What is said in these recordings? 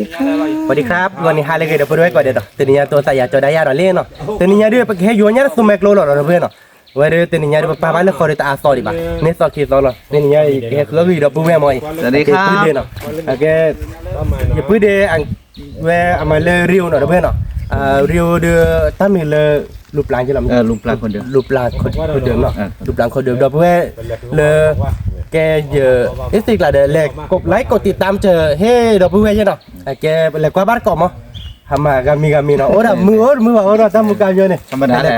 สวัสดีครับ ဂီၤနံၤဟါလၢအဂ့ၤ ဒီပုၢ်ဝဲၢ်ကိးဂၤဒဲးနီၤ, တနံၤညါတိသးယၤကၠီဒၣ်ယၤဒီးလံနီၤ, တနံၤညါဒုး ပကဟဲယိၤညါတၢ်သူမှဲကျိလီၤဒီပုၢ်ဝဲၢ်နီၤ, အဝဲဒုးတနံၤညါဒုး ပပာ်ဘၣ်လၢဃီဒုးတအါသီဒံးဘၣ်, န့ၢ်သီခံသီလီၤ, တနံၤညါအံၤ ကဟဲဃုအီၣ်ဂံၢ်ဒီပုၢ်ဝဲၢ်မ့ၢ်အံၤ, ယပုၢ်ဒ့နီၤ, ယပုၢ်ဒ့ ဝဲအမၤလၢ Rio နီၤ ဒီပုၢ်ဝဲၢ်နီၤ, Rio ဒုး တၢ်မံၤလၢ လူပျၢ်ကလီၤ, လူပျၢ်ခိၣ်ဒုးနီၤ, လူပျၢ်ခိၣ်ဒုး ဒီပုၢ်ဝဲၢ်လၢ ကဲယ အ့သ့ကျါဒီး လဲၤ like ကိးတံာ်တၢ်မစၢၤ ဟ့ၣ်ဒီပုၢ်ဝဲၢ်ယဲနီၤ, ကဲလဲၤကွၢ်ဘၣ်တကိးမး, ဟးမၤဂၤမံၤဂၤမံၤနီၤ, အိၣ်ဒီးမုာ်အိၣ်တမုာ်ဘၣ်အိၣ်ဒီးတၢ်မုၢ်ကါယိန့ၣ်, လဲၤ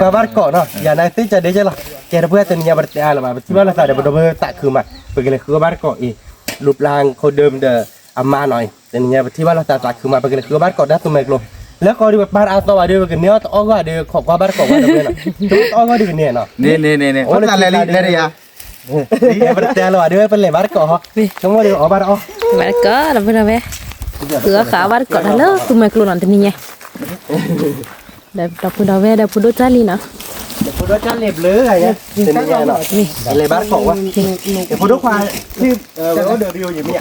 ကွၢ်ဘၣ်တကိးနီၤ, ယၤန့ၣ်သ့ၣ်ကၢဒ့ကဲလီၤ, ကဲဒီပုၢ်ဝဲၢ်တနံၤညါပတတဲအါလၢၤဘၣ်, ပထံၣ်ဘၣ်လိာ်သးဒီး ပဒီပုၢ်ဝဲၢ်သးခုမး, ပကလဲၤဃုအီၣ်ဘၣ်တကိးအံၤ, လူပျၢ်ခိၣ်ဒုးဒီး အမါနီၤအံၤ, တနံၤညါပထံၣ်ဘၣ်လိာ်သးသးခုမး ပကလဲၤဃုအီၣ်ဘၣ်တကိးတၢ်သူမှဲကျိ, လၢဃီဒုးပပာ်တအါသီဘၣ်ဒီး ပကန့ၢ်အီၣ်တအီၣ်ဂီၢ်ဒီး ခိးကွၢ်ဘၣ်တကိးဝဲဒီပုၢ်ဝဲၢ်နီၤ, တအီၣ်ဂီၢ်ဒုးကန့ၢ်နီၤ, န့ၣ်န့ၣ်န့ၣ်န့ၣ် အိၣ်လၢလဲၤလံလဲၤတယၤ, ပတတဲလၢၤဘၣ်ဒီး ပလဲၤဘၣ်တကိးဟီ, ဆိကမိၣ်ဒီးအီၣ်ဘၣ်တအီၣ်, ဘၣ်တကိးဒီပုၢ်ဝဲၢ်, ဃုအီၣ်ဃုအီၣ်ဘၣ်တကိးတၢ်လၢသူမှဲကျိနီၤ တနံၤညါ ဒီပုၢ်ဒီဝဲၢ်ဒီးဖိဒိၣ်ကၢ်လံနီၤ, ဖိဒိၣ်ကၢ်လံဘျုးဂၤညါ, လဲၤဘၣ်တကိးဝဲ, ဖိဒိၣ်ခွါ, အိၣ်ဒီး Rio ယမ့ၢ်, ဆီ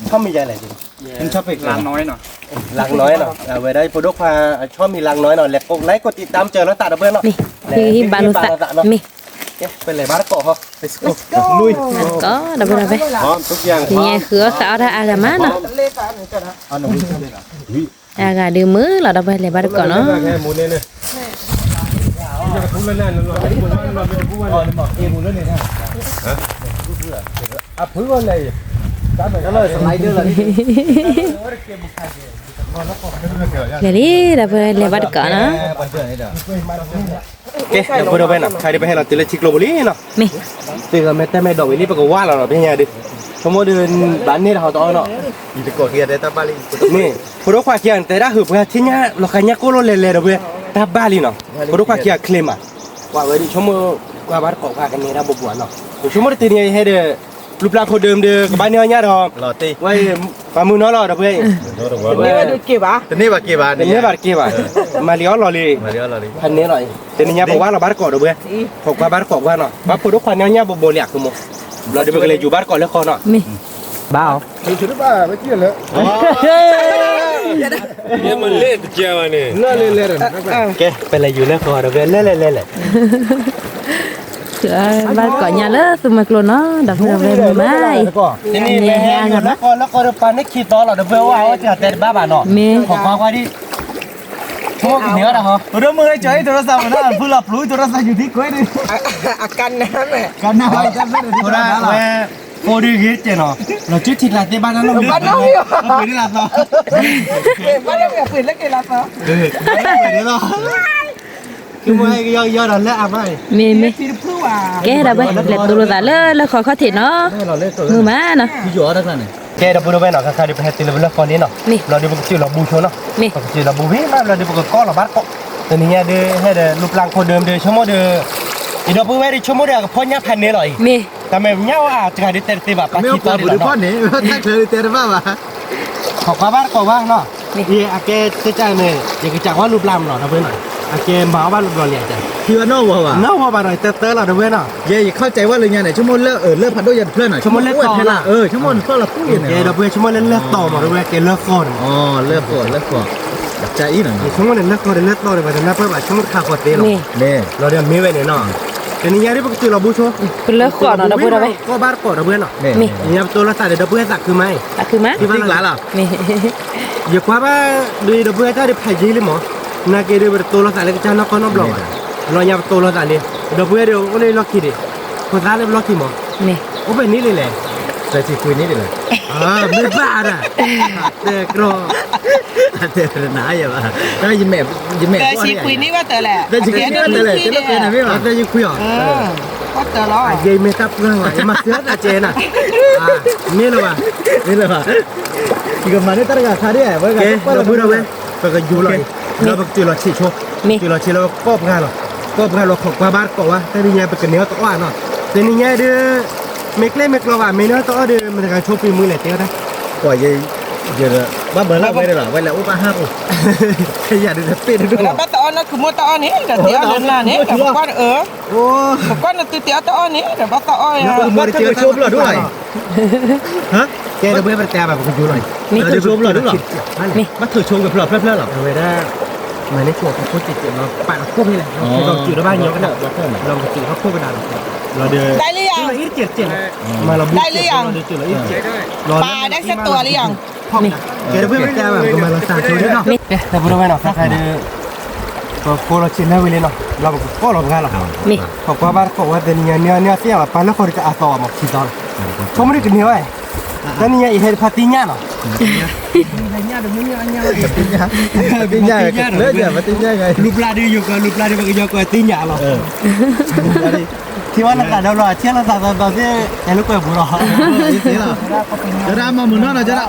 မံၤယၤလဲၣ်, လၢကနီၤနီၤ, ဝဲဒၣ်ဖိဒိၣ်ခွါ ဆီမံၤလၢကနီၤနီၤ, လဲၤ like ကိးတံာ်တၢ်မစၢၤလိာ်သးဒီပုၢ်ဝဲၢ်နီၤ, လဲၤဟ့ၣ်ဘါလိာ်သးနီၤ, ပလဲၤဘၣ်တကိးဟီ, တနံၤညါဃုအီၣ်ဃုအီၣ်တၢ်အါဂၤမးနီၤ အဂၤဒုးမုာ်လီၤဒီးပလဲၤဘၣ်တကိးနီၤ, လဲၤလံဒီးပလဲၤဘၣ်တကိးနီၤ, ကဲ ဒီပုၢ်ဒီဝဲၢ်နီၤ, ခဲအံၤဒုးပဟဲလီၤတုၤလၢထံကျိပူၤလံနီၤ, မ့ၢ်, သ့ၣ်ဂီၤမ့ၢ်တဲမ့ၢ်ဒိးဝံၤလံ ပကဝါလီၤနီၤ, ဖဲညါဒုး, ဆိကမိၣ်ဒုး, ဘၣ်န့ၢ်တၢ်ဟီတအီၣ်နီၤ, မ့ၢ်, ဖိဒိၣ်ခွါခံဂၤန့ၣ် တဲဒၣ်ဟုးပှၤထံၣ်ညါလီၤဃာ်ညါကိၢ်လိာ်လဲၤလဲၤဒီးပှၤ, တၢ်ဘၣ်လံနီၤ, ဖိဒိၣ်ခွါခံဂၤချ့မး, ကွၢ်ဝဲဒုး ဆိကမိၣ်, ကွၢ်ဘၣ်တကိးပှၤကန့ၢ်တၢ်ဘိဘိနီၤ, ဆိကမိၣ်တတုၤန့ၣ်ဟဲဒီး, လူပျၢ်ခိၣ်ဒုးမ့ၢ်ဒီး ကဘၣ်န့ၢ်အီၣ်ညါဒီး, ဝဲ, ပှၤမုၢ်နီၤလီၤဒီးပှၤ, တန့ၢ်ဘၣ်က့ၤဘၣ်, တန့ၢ်ဘၣ်တက့ၢ်ဘၣ်, မၤလံအီၣ်လီၤလံ, ဖးန့ၢ်လီၤ, တနံၤညါပဝါလီၤဘၣ်တကိးဒီးပှၤ, ခိးကွၢ်ဘၣ်တကိးပှၤနီၤ, ဘၣ်ဖိဒိၣ်ခွါန့ၢ်အီၣ်ညါဘိဘိလံအကမီၤ, ဘျီဒုးပကလဲၤယူၤဘၣ်တကိးလၢဃီနီၤ, မ့ၢ်, ဘၣ်အီၤ ကဲ ပလဲၤယူၤလၢဃီဒီးပလဲၤလဲၤလဲၤလဲၤ, ဘၣ်တကိးညါလၢသူမှဲကျိနီၤ ဒီပုၢ်ဒီဝဲၢ်မုၢ်မးအံၤ, တနံၤညါဟဲလၢဃီလၢဃီဒီးပာ်န့ၢ်ခံသီလီၤ ဒီပုၢ်ဝဲၢ်အိၣ်အီၣ်တၢ်တဲတဘၣ်ဘၣ်နီၤ, မ့ၢ်, ခိးကွၢ်ကွၢ်ဒံး, ဖိဒိၣ်မုၣ်ဟဲကၠီအံၤ โทรศัพท์ ဝဲဒၣ်ဖုလီၤပျူၤ โทรศัพท์ ယူၤဒံကွဲဒံး, အကနၣ်မဲာ်, ကနၣ်ဝဲ, ဖိဒိၣ်ဝဲ, ဖိဒိၣ်ဂ့ၤတကဲနီၤ, လီၤစုထံကျါသ့ဘၣ်တၢ်လီၢ်, ဘၣ်လီၤ, ပှ့ၤလၢက့ၤလီၤသီ, မ့ၢ်မ့ၢ်, ကဲဒီးပှၤ လဲၤတိလိာ်သးလၢလၢဃီခီၣ်ထံးနီၤ, မုၢ်မးနီၤ, ကဲဒီပုၢ်ဒီဝဲၢ်နီၤ ခဲခါဒုးပဟဲတုၤလၢပလၢဃီလံနီၤ, ဘျီဒုးပကစၢၢ်လီၤဘူးဆိနီၤ, ပကစၢၢ်လီၤဘူးဝံၤမး ဘျီဒုးပကကီၢ်လီၤဘၣ်တကိး, တနံၤညါဒုးဟဲဒီး လူပျၢ်ခိၣ်ဒုးမ့ၢ်ဒီး ဆိကမိၣ်ဒီး, ယဒီပုၢ်ဝဲၢ်ဒုးဆိကမိၣ်ဒီး အကဖီၣ်ညၣ်ဖးန့ၢ်လီၤအံၤ, တၢ်မ့ၢ်ညၣ်အိၣ်အါတဂၤဒုးတဲတသ့ဘၣ် ပှၤခံသီဒံးလီၤနီၤ, ခိးကွၢ်ဘၣ်တကိးဘၣ်နီၤ, အကဲတကၢ်န့ၣ် ယကစၢ်ကွၢ်လူပျၢ်မးနီၤ ဒီပုၢ်ဝဲၢ်နီၤ, အကဲမၤအီၣ်ဘၣ်လီၤဘျီလံအကၢ်, နီၢ်ဝီဘၣ်ဒီးတၢ်တၢလီၤ ဒီပုၢ်ဝဲၢ်နီၤ, ယဲယခီၣ်ကဲဝဲလၢညါန့ၣ် ဆိကမိၣ်လၢလၢဖးဒိၣ်ယၤတဖျၢၣ်နီၤ, ဆိကမိၣ်လၢတီၤလီၤ, ဆိကမိၣ်န့ၣ်တီၤလီၤပူၤယဲန့ၣ်, ဒီပုၢ်ဝဲၢ်ဆိကမိၣ်လၢလၢတီၤမး ဒီပုၢ်ဝဲၢ်ကဲလၢဃီန့ၣ်, လၢဃီလၢဃီ, ဆိကမိၣ်န့ၣ်လၢဃီဒီးလၢတီၤန့ၣ် ပှၤတနၢ်ပၢၢ်ဘၣ် ဆိကမိၣ်တခါဃီသ့လီၤ, လီၤဒီးမ့ၢ်ဝဲန့ၣ်နီၤ, တနံၤညါဒုးပကစၢၢ်လီၤဘူးဆိ, ပလၢဃီနီၤ ဒီပုၢ်ဝဲၢ်, ကီၢ်ဘၣ်တကိး ဒီပုၢ်ဝဲၢ်နီၤ, တနံၤညါပတိလိာ်သးဒီး ဒီပုၢ်ဝဲၢ်သးခုမး, သးခုမး, ယကွၢ်ဘၣ်ဒုး ဒီပုၢ်ဝဲၢ်တၢ်ဒုးဖးယံာ်လံမး, နာ်က့ဒုးပတတိလိာ်သးလၢကစၢ်နီၢ်ကီၢ်နီတဘျီဘၣ်, လီၤညါပတိလိာ်သးလံ, ဒီပုၢ်ဝဲၢ်ဒုးအိၣ်လၢလီၢ်ခံဒံး, ဖိသၣ်လၢလီၢ်ခံမး, အိၣ်ဖဲန့ၣ်လံလဲၣ်, သၢဆံခွံနံၣ်ဒံးလီၤ, မ့ၢ်ဘၣ်ဒၣ်, တဲကြၢး, တဲနၤယဘၣ်, ယမဲာ်, ယမဲာ်, သၢဆံခွံနံၣ်ဘၣ်တၢ်လဲၣ်, သၢဆံခွံနံၣ်ဘၣ်တၢ်လဲၣ်, သၢဆံခွံအီၤ, ယမ့ၢ်တၢ်ပှၢ်ဘၣ် ယမၤစၢၤသးကဲနၤ, မ့ၢ်လၢၤဘၣ်, မ့ၢ်လၢၤဘၣ်, ယကမၤန့ၢ်တၢ်တဂၤခါဒ်, ကဲ ဒီပုၢ်ဝဲၢ်, ပကယူၤလီၤအံၤ, ဒီးပကစၢၢ်လီၤဆံးဆိ, စၢၢ်လီၤဆံးလီၤကီၢ်ပှၤလီၤ, ကီၢ်ပှၤလီၤခိးကွၢ်ဘၣ်တကိးဝဲ, တနံၤညါပကန့ၢ်အီၣ်တအီၣ်နီၤ, တနံၤညါဒုး မ့ၢ်ကျဲမ့ၢ်ကျီဘၣ် မ့ၢ်န့ၢ်အီၣ်တအီၣ်ဒီး မတၤဂၤဆိပံမုၢ်လဲၣ်တဲဝဲဒၣ်, ပှၤယဲ, ယ, ဘၣ်ဘၣ်လၢဝဲဒၣ်လီၤ ဝဲလဲၤအိၣ်ဘၣ်ဟးပူၤ, ယၤဒုးတပ့ၢ်တဒိၣ်, ဘၣ်တအီၣ်နၤခမူတအီၣ်န့ၣ် ဒီးတဲအီၣ်နၤန့ၣ်, ပကွၢ်နသုတဲအီၣ်တအီၣ်န့ၣ် ဒီးဘၣ်တအီၣ်ယၤ, ဆိဘျီဒိၣ်လီၤ, ဟါ ကဲ ဒီပုၢ်ဝဲၢ် ပတဲဘၣ် ပကယူၤလီၤ, မ့ၢ်ထုးဆိဖျိးဒူၣ်လီၤ, မ့ၢ်ဘၣ်ထုးဆိကဖျိးဖျၢၣ်ဖျၢၣ်လီၤ, အဝဲဒၣ် မၤန့ၢ်ဆိဖိစဲးစဲးလီၤ ပာ်လီၤခိၣ်ဖဲလဲၣ်, ကဲကီးကစူးဒီးဘၣ်ညီကဒၣ်, လီၤကစူးဒီးခိၣ်ကဒါလီၤ, လီၤဒီး ได้หรือยัง မၤလီၤဘုစဲးလီၤဒီး ได้หรือยัง ပာ်ได้สักตัวหรือยัง ကဲ ဒီပုၢ်ဝဲၢ် တဲဘၣ် ကမၤလီၤစၢ်ဆိဒ်နီၤ, ဒီပုၢ်ဝဲၢ်နီၤ ခဲခါဒီး ပကိးလီၤဆ့ၣ်နီၤဝံၤလံနီၤ, လီၤပကကိးလီၤပှၤလီၤ, မ့ၢ် ပကွၢ်ဘၣ်တကိးဝဲတနံၤညါ န့ၢ်အီၤန့ၢ်အီၤသ့ၣ်ဘၣ် ပာ်လၢဃီဒီးကအသီဘၣ်မး ခံသီလီၤ, ဆိကမိၣ်ဒ်ကန့ၢ်ဝဲ, တနံၤညါအံၤဟဲတဖၣ်သ့ၣ်ညါနီၤ, သ့ၣ်ညါ, သ့ၣ်ညါ, လူၤပျၢ်ဒုးယိၤကီး လူၤပျၢ်ဒုးပကယီၤကီးသ့ၣ်ညါလီၤ, ထံဝဲလၢသးဒီးလီၤ အဆဲးလၢသးသီသီသ့ၣ် ဟဲလၢကွဲးပူၤလီၤ, ကဒၣ်မၤမုာ်နီၢ်နီၤ ကဒၣ်,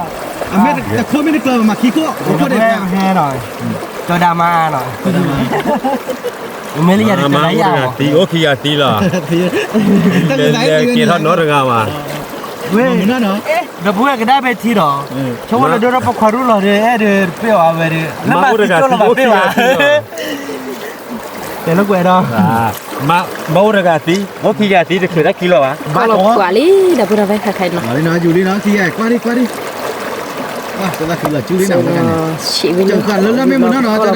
အမ့ၢ်တခိၣ်မ့ၢ်တကျၢၤမၤခံခိၣ် အိၣ်ခိၣ်ဒံး, ကၠီၤဒၤမါနီၤ, မ့ၢ်လၢယၤတကၠီၤဒၤယၤ, အိၣ်ခံဂၤသံလီၤ, ကဲထီၣ်နီတဂၤဘၣ်, ဒီပုၢ်ဝဲၢ်ကဒါဖဲထံဒီး, ဆိကမိၣ်လၢဒိၣ်ထီၣ်ပိာ်ခွါရူၣ်လီၤဒီး အဲၣ်ဒိးတပ့ၢ်အီၤဝဲဒီး လၢမၤသံကၠိလီၤဘၣ်ပ့ၢ်ဘၣ်, တဲလၢကွဲးဒီး မ့ၢ်အိၣ်တဂၤသံ အိၣ်ခံဂၤသံ တချုးတၢ်ခံလီၤဘၣ်, ကွၢ်လံ ဒီပုၢ်ဝဲၢ် ဖဲခါအံၤနီၤ, ယူၤလံနီၤ ခံဂၤ ကွၢ်ဒံ ကွၢ်ဒံ, ကွၢ်လၢမ့ၢ်မုာ်နီၢ်နီၤ,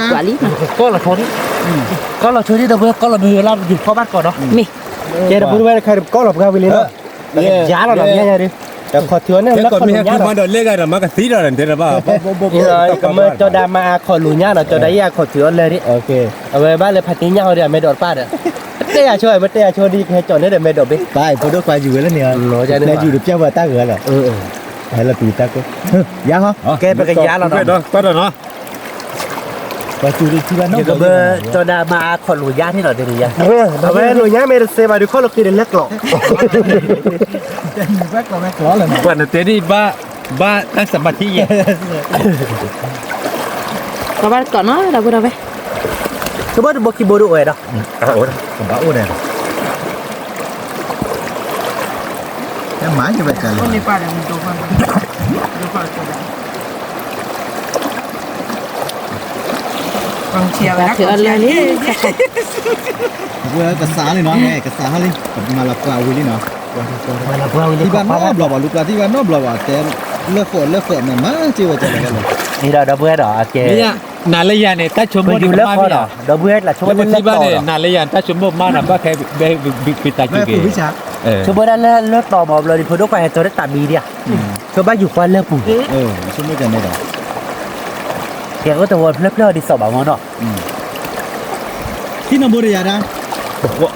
ကွၢ်လံ, ကီၢ်လီၤဆိဒံး, ကီၢ်လီၤဆိဒံး ဒီပုၢ်ဝဲၢ် ကီၢ်လီၤမုာ်လၢယူၤဖီၣ်ဘၣ်တကိးနီၤ, မ့ၢ်, ကဲ ဒီပုၢ်ဝဲၢ် တခါ ကီၢ်လီၤပှၤဝံၤလံနီၤ, ယၤလီၤနီၤ မ့ၢ်ယၤဒုး, ခီၣ်ထံးအီၤန့ၣ် လၢခီၣ်ထံးညါနီၤ, ကမၢကၠီၤဒၤမါအခီၣ်လူၤညါနီၤ ကၠီၤဒၤယၤအခီၣ်ထံးအီၤလၢာ်ဒံး, အဝဲဘၣ်လၢဖးတံၢ်ညၣ်ဟီဒံး အမဲာ်ဒိးတပၣ်ဒီး, တဲယၤဆိ မ့ၢ်တဲယၤဆိဒ် ကဟဲကၠီၣ်န့ၢ်ဒီးမဲာ်ဒိးဘ့ၣ်, ပၢ်ဖိဒိၣ်ခွါယူၤဝဲလၢန့ၣ်, ယူၤတပျၢ်ဝဲတၢ်ဂၤလီၤ, ဟဲလၢပျံၤတၢ်ကိၢ်, ယၤဟီ, ကဲ ပကယၤလီၤနီၤ, ပှၤကၠူၤလံထံဘၣ်နီၤ, ကမၢကၠီၤဒၤမါအခီၣ်လူၤညါန့ၣ်နီၤ တဲဒ်ယၤ, အဝဲလူၤညါမ့ၢ်တစဲးဘၣ်ဒုး ခီၣ်လီၤဃံၤဒီးလၢကျိး, ပှၤနတဲဒ်ဘၣ်, ဘၣ်တၢ်စမၤထံယဲၢ် ကဘၣ်တကိးနီၤ ဒီပုၢ်ဝဲၢ်, ကဘၣ်တဘိခံဘိဒုးအိၣ်ဝဲဒီး, ကဘၣ်အိၣ်ဒီး, မၤကဘၣ်ကလီၤ, ကစးလံနီၤ ကစးဟီလံ မၤလၤပှၤဝံၤလံနီၤ, ထံဘၣ်နီတဘျီဘၣ် လူၤပျၢ်ထံဘၣ်နီတဘျီဘၣ် တဲလၢဃိးလၢဃိးမ့ၢ်မၤစ့ၢ်ဝဲကလဲၣ်, ဒီပုၢ်ဝဲၢ်ဒီး ကဲ နၤလၢယၤန့ၣ် တၢ်ဆိကမိၣ်န့ၣ်ကမၣ်မ့ၢ်ဧါ, ဒီပုၢ်ဝဲၢ် လၢပထံၣ်ဘၣ်န့ၣ် နၤလၢယၤန့ၣ် တၢ်ဆိကမိၣ်မၤနၤဘၣ်ခဲ ဖံသးစူၤက့ၤ, ဆိကမိၣ်ဒၣ်လၢလၢတီၤမးဘျီဒံး ဖိဒိၣ်ခွါဟဲကၠီၤတၢ်တၢ်မံၤဒံးဧါ, ဆိကမိၣ်ဘၣ်ယူၤကွၢ်လၢပူၤ, ကဲအိၣ်တဝီဖျၢၣ်ဖျၢၣ်အီၤဒ်သိးဘၣ်မ့ၢ်နီၤ, ထံၣ်နီၢ်ဘိတယၤဒၣ်,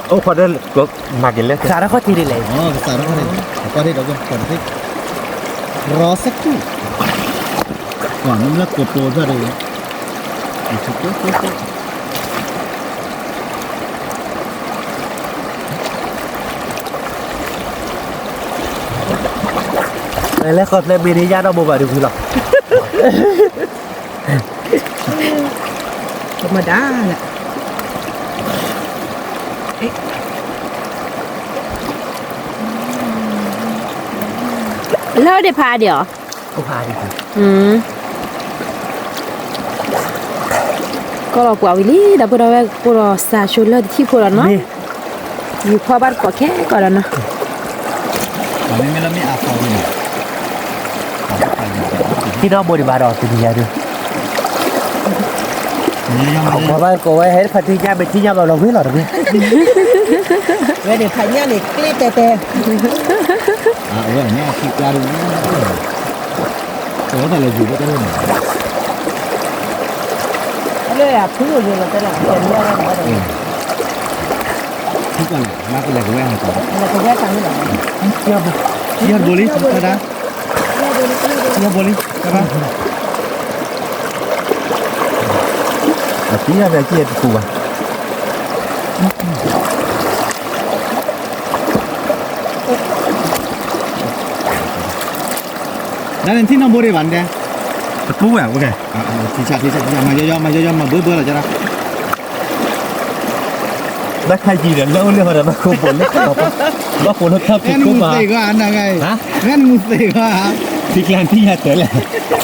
အိၣ်ခိးဒီး, မၤက့ၤလၢ ကစးထီၣ်ခီၣ်ထံးဒ်လဲၣ်, ကစးထီၣ်ခီၣ်ထံး, ကွၢ်ထံၣ်ဒီးကွၢ်ထံၣ်, ရီစကူၣ်, ကွၢ်မ့ၢ်လၢကိးပိာ်ဖျၢၣ်ဒီး, လၢဃီဖျဲၣ်မ့ၢ်န့ၣ် ယၢ်ဒီးမိၢ်ပၢ်တဝံၤလီၤ, ကမၤဒါလၢ လၢဒံးဖးဒံးအီၤ, ကီၢ်လီၤပှၤဝံၤလံ ဒီပုၢ်ဒီဝဲၢ် ကိးလီၤစၢ်ဆိလၢတထံၣ်ဖိလီၤနီၤ, ယူၤဖီၣ်ဘၣ်တကိးခဲကီးလီၤနီၤ, ထံၣ်နီၢ်ဘိဒံးဘၣ်ဒီး တနံၤညါဒုး ပှၤဘၣ်ကိးဝဲဟဲဖးထံညၣ် မ့ၢ်ထံညၣ်ဘၣ်လီၤဝ့ၤလီၤတဝ့ၤ, ဝဲန့ၣ်ဖးညၣ်န့ၣ် ကျ့တဲတဲ, အဝဲန့ၣ်အထံကျါဒုး, ကဝဲတၢ်လဲၤယူၤဘၣ်တၢ်န့ၣ်, လၢအဖုအိၣ်ယိာ်လီၤတဲလၢအတဲလၢ, ဖုကွၢ်လီၤ ဘၣ်ကလဲၤကဝဲဟးကီး, ကဝဲတၢ်န့ၣ်လီၤ, ယဘိလံ တၢ်ဒါ ယဘိလံ တၢ်ဒါ, အသံညါန့ၣ် အကံၢ်အတပူၤဘၣ်, နထံၣ်နီၢ်ဘိဒံးဘၣ်နတဲ, တပူၤဝဲ, ထံဆး ထံဆး မၤယီယီ မၤယီယီ မၤဘၢဘၢလီၤကဒီး, ဘၣ်ခါယံၤဒီး လၢအိၣ်လၢဟီဒီး ဘၣ်ကိးပိာ်လၢ, ဘၣ်ကိးလၢထီၣ်ဖံးခိၣ်ဘၣ်, မ့ၢ်နမူသ့ၣ်ဂီၢ်, ထံကျါထံၣ်ညါတၢ်လဲၣ် တၢ်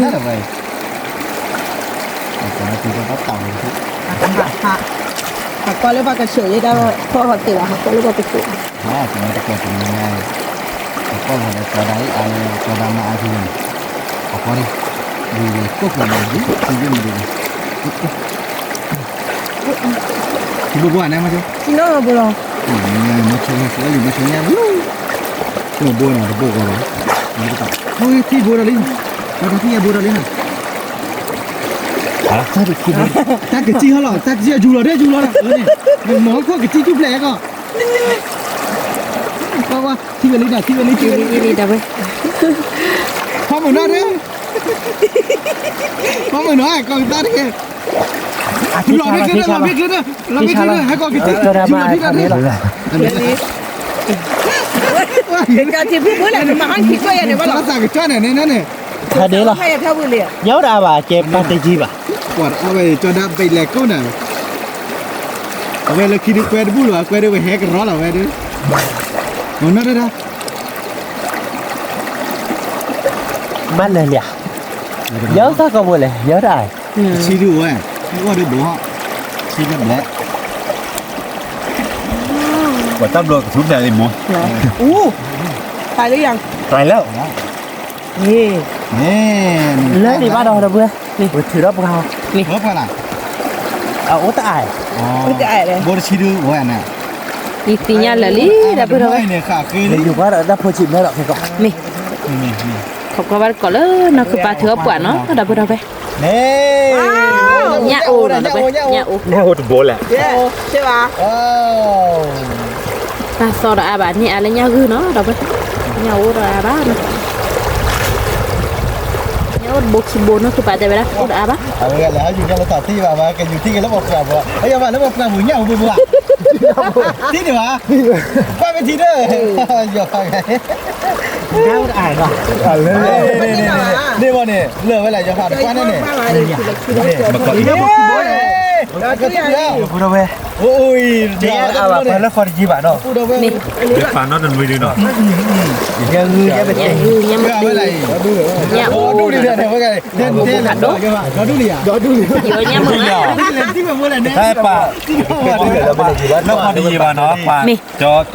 တၢ်တဝဲ, အကီၢ်လၢပှၤကဆူးလံတၢ်ဖီၣ်ဟီၣ်သ့ၣ်ဘၣ် ဟးကွၢ်လၢပှၤကဆူး, ဟးကွၢ်လၢကီၢ်ဒၣ်အံၤအါလၢကီၢ်ဒၣ်မၤအါထံန့ၣ်, အကီၢ်န့ၣ်, ဒ်ယဲကိၣ်ကျၢၢ်မၤဒ် ထံယဲၢ်မဒ်န့ၣ်, ထံဘိဘိဧါန့ၣ်မ့ၢ်, ထံနီၢ်ဘိလီၤ, မ့ၢ်ဆိညါလံ မ့ၢ်ဆိညါလံ, ထံဘိနီၤတဘိကီးလီၤ, ထံဘိဒၣ်လံ, တၢ်ကစံၣ်ဟီလီၤ, တၢ်ကစံၣ်ယူၤလီၤဒၣ်ယူၤလီၤလီၤ, မ့ၢ်မီၢ်ခိၣ်ကစံၣ်ကူၣ်ဖျဲးကီး, ကွၢ်ကွၢ် ထံၣ်ဝဲလံဒီး ထံၣ်ဝဲလံ ထံၣ်ဝဲလံ, ဖီမုၢ်နီၢ်ဒၣ်, ဖီမုၢ်နီၢ် ကီၢ်ကသါတက့ၢ်, ယူၤလီၤမ့ၢ်ကျၢၤဒၣ် လီၤမ့ၢ်ကျၢၤဒၣ် လီၤမ့ၢ်ကျၢၤဒၣ် ဟဲကီၢ်ကစံၣ် ယူၤလီၤဒၣ်ဒၣ်, ကစံၣ်ဖုဘိန့ၣ် မၤဟါခံကွၢ်ယၤန့ၣ်ဘၣ်လီၤ, သးကစၢ်န့ၣ်န့ၣ်န့ၣ် ဖးဒ့လီၤ, ညၣ်အိၣ်တအါဘၣ် ကဲပာ်တယံၤဘၣ်, ပှၤအဝဲကၠီဒၣ်ဘဲလဲၤကိၣ်နၤ, အဝဲလၢခံဒုးကွဲတဘူၣ်လီၤ ကွဲဒုးဝဲဟဲကရီလီၤဝဲဒုး, မနီၢ်တဒၣ်, ဘၣ်လဲၤလံ, ယဲတၢ်ကီဘိလဲၣ် ယဲတၢ်, ဆံဒုးဝဲ, အိၣ်ဒုးဘိ, ဆံဒုးဘျဲၣ် ပှၤတၢ်ဘျီကထူၣ်ဖျဲးလံမိၢ်, တၢ်လၢယၤ, တၢ်လၢ, လၢန့ၣ်ဘၣ်ဒီးဒီပုၢ်ဝဲၢ်, ပထုးထီၣ်ပှၤ, အအိၣ်တအါ, ဘိတဆံဒုးဝဲန့ၣ်, ယသ့ၣ်ညါလၢာ်လံ ဒီပုၢ်ဝဲၢ်, ယူၤကွၢ်ဒီးတၢ်ဖိဆံးဘျဲၣ်ဒီးခဲကီး, မ့ၢ်, ခိးကွၢ်ဘၣ်တကိးလၢနီၢ်ခုပၢ်ထုးအီၣ်ပှၤနီၤ ဒီပုၢ်ဝဲၢ်, ညၣ်အိၣ်နီၤ ညၣ်အိၣ်, ညၣ်အိၣ်တဘိလဲၣ်, တၢ်သီဒီးအါဘၣ်န့ၣ် အါလၢညၣ်ဂုၢ်နီၤ ဒီပုၢ်ဝဲၢ်, ညၣ်အိၣ်ဒီးအါဘၣ်နီၤ, ညၣ်အိၣ်တဘိခံဘိနီၢ်ခုပၢ်တဲဝဲဒၣ် အိၣ်ဒီးအါဘၣ်, အဝဲလဲၤဟးယူၤကဲလၢတၢ်သံဘၣ်ဘၣ် ကယူၤထံက့ၤလၢပှၤပှၢ်ဘိ, အယၤဘၣ်လၢပှၤပှၢ်ဘိညၣ်အိၣ်ဘိဘိဧါ, သံန့ၣ်ဘၣ်, ကွၢ်မ့ၢ်ထံဒၣ်, ယီၤဖးဂၤ, န့ၣ်ဘၣ်န့ၣ် လၢာ်ဝဲလဲၣ် ယီၤဖးတကွၢ်န့ၣ်န့ၣ်, ပုၢ်ဒီဝဲၢ်, အိၣ်အံၤ လၢဃီတယံၤဘၣ်နီၤ, ပာ်နီတနွံဒုနီၤ, ညၣ်ဂုၢ်ညၣ်ပတဲ, ညၣ်အိၣ်, ဒီဒူၣ်လံယၤ, ဒီဒူၣ်လံယၤ, ဒီဒူၣ်လံယၤ, ပာ်, လၢဃီတယံၤဘၣ်နီၤ, ပာ်, ကၠီကၠီဒၣ်တဲဝဲပာ်, ယူၤဘၣ်တကိးလၢ, မ့ၢ်နီတနွံဒု မ့ၢ်တနွံ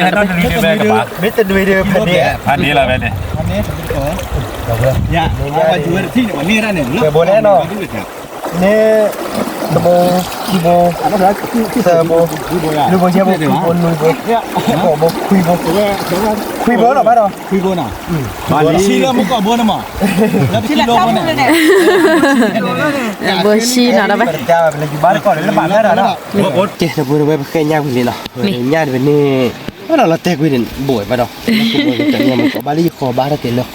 ဒုဝဲကဘၣ်, မ့ၢ်တနွံဒုဖးဒ့လီၤဝဲန့ၣ်, ယၤ, ဘိလဲၣ်နီၤ, န့ၣ်, တဘိ, ခံဘိ, သၢဘိ, လွံၢ်ဘိ, ယဲၢ်ဘိ, ဘိနွံဘိ, ဃိးဘိ, ခွံဘိ, ခွံဘိလီၤဘၣ်ဒီး, ခွံဘိနီၤ, ဆံလၢမူကီၢ်ဘိန့ၣ်မး, လၢတခံဘိန့ၣ်, ဘိဆံနီၤဒီးဝဲ, ကဲ တဘိဒီးဝဲ ပဃဲညၣ်ဝံၤလံနီၤ, ညၣ်တဘ့ၣ်န့ၣ်, ဘၣ်ဒီးလီၤတဲာ်ကွံာ်န့ၣ် ဘိဘၣ်ဒီး, ဘၣ်လၢယဃီဘါထီၣ်က့ၤလၢဃ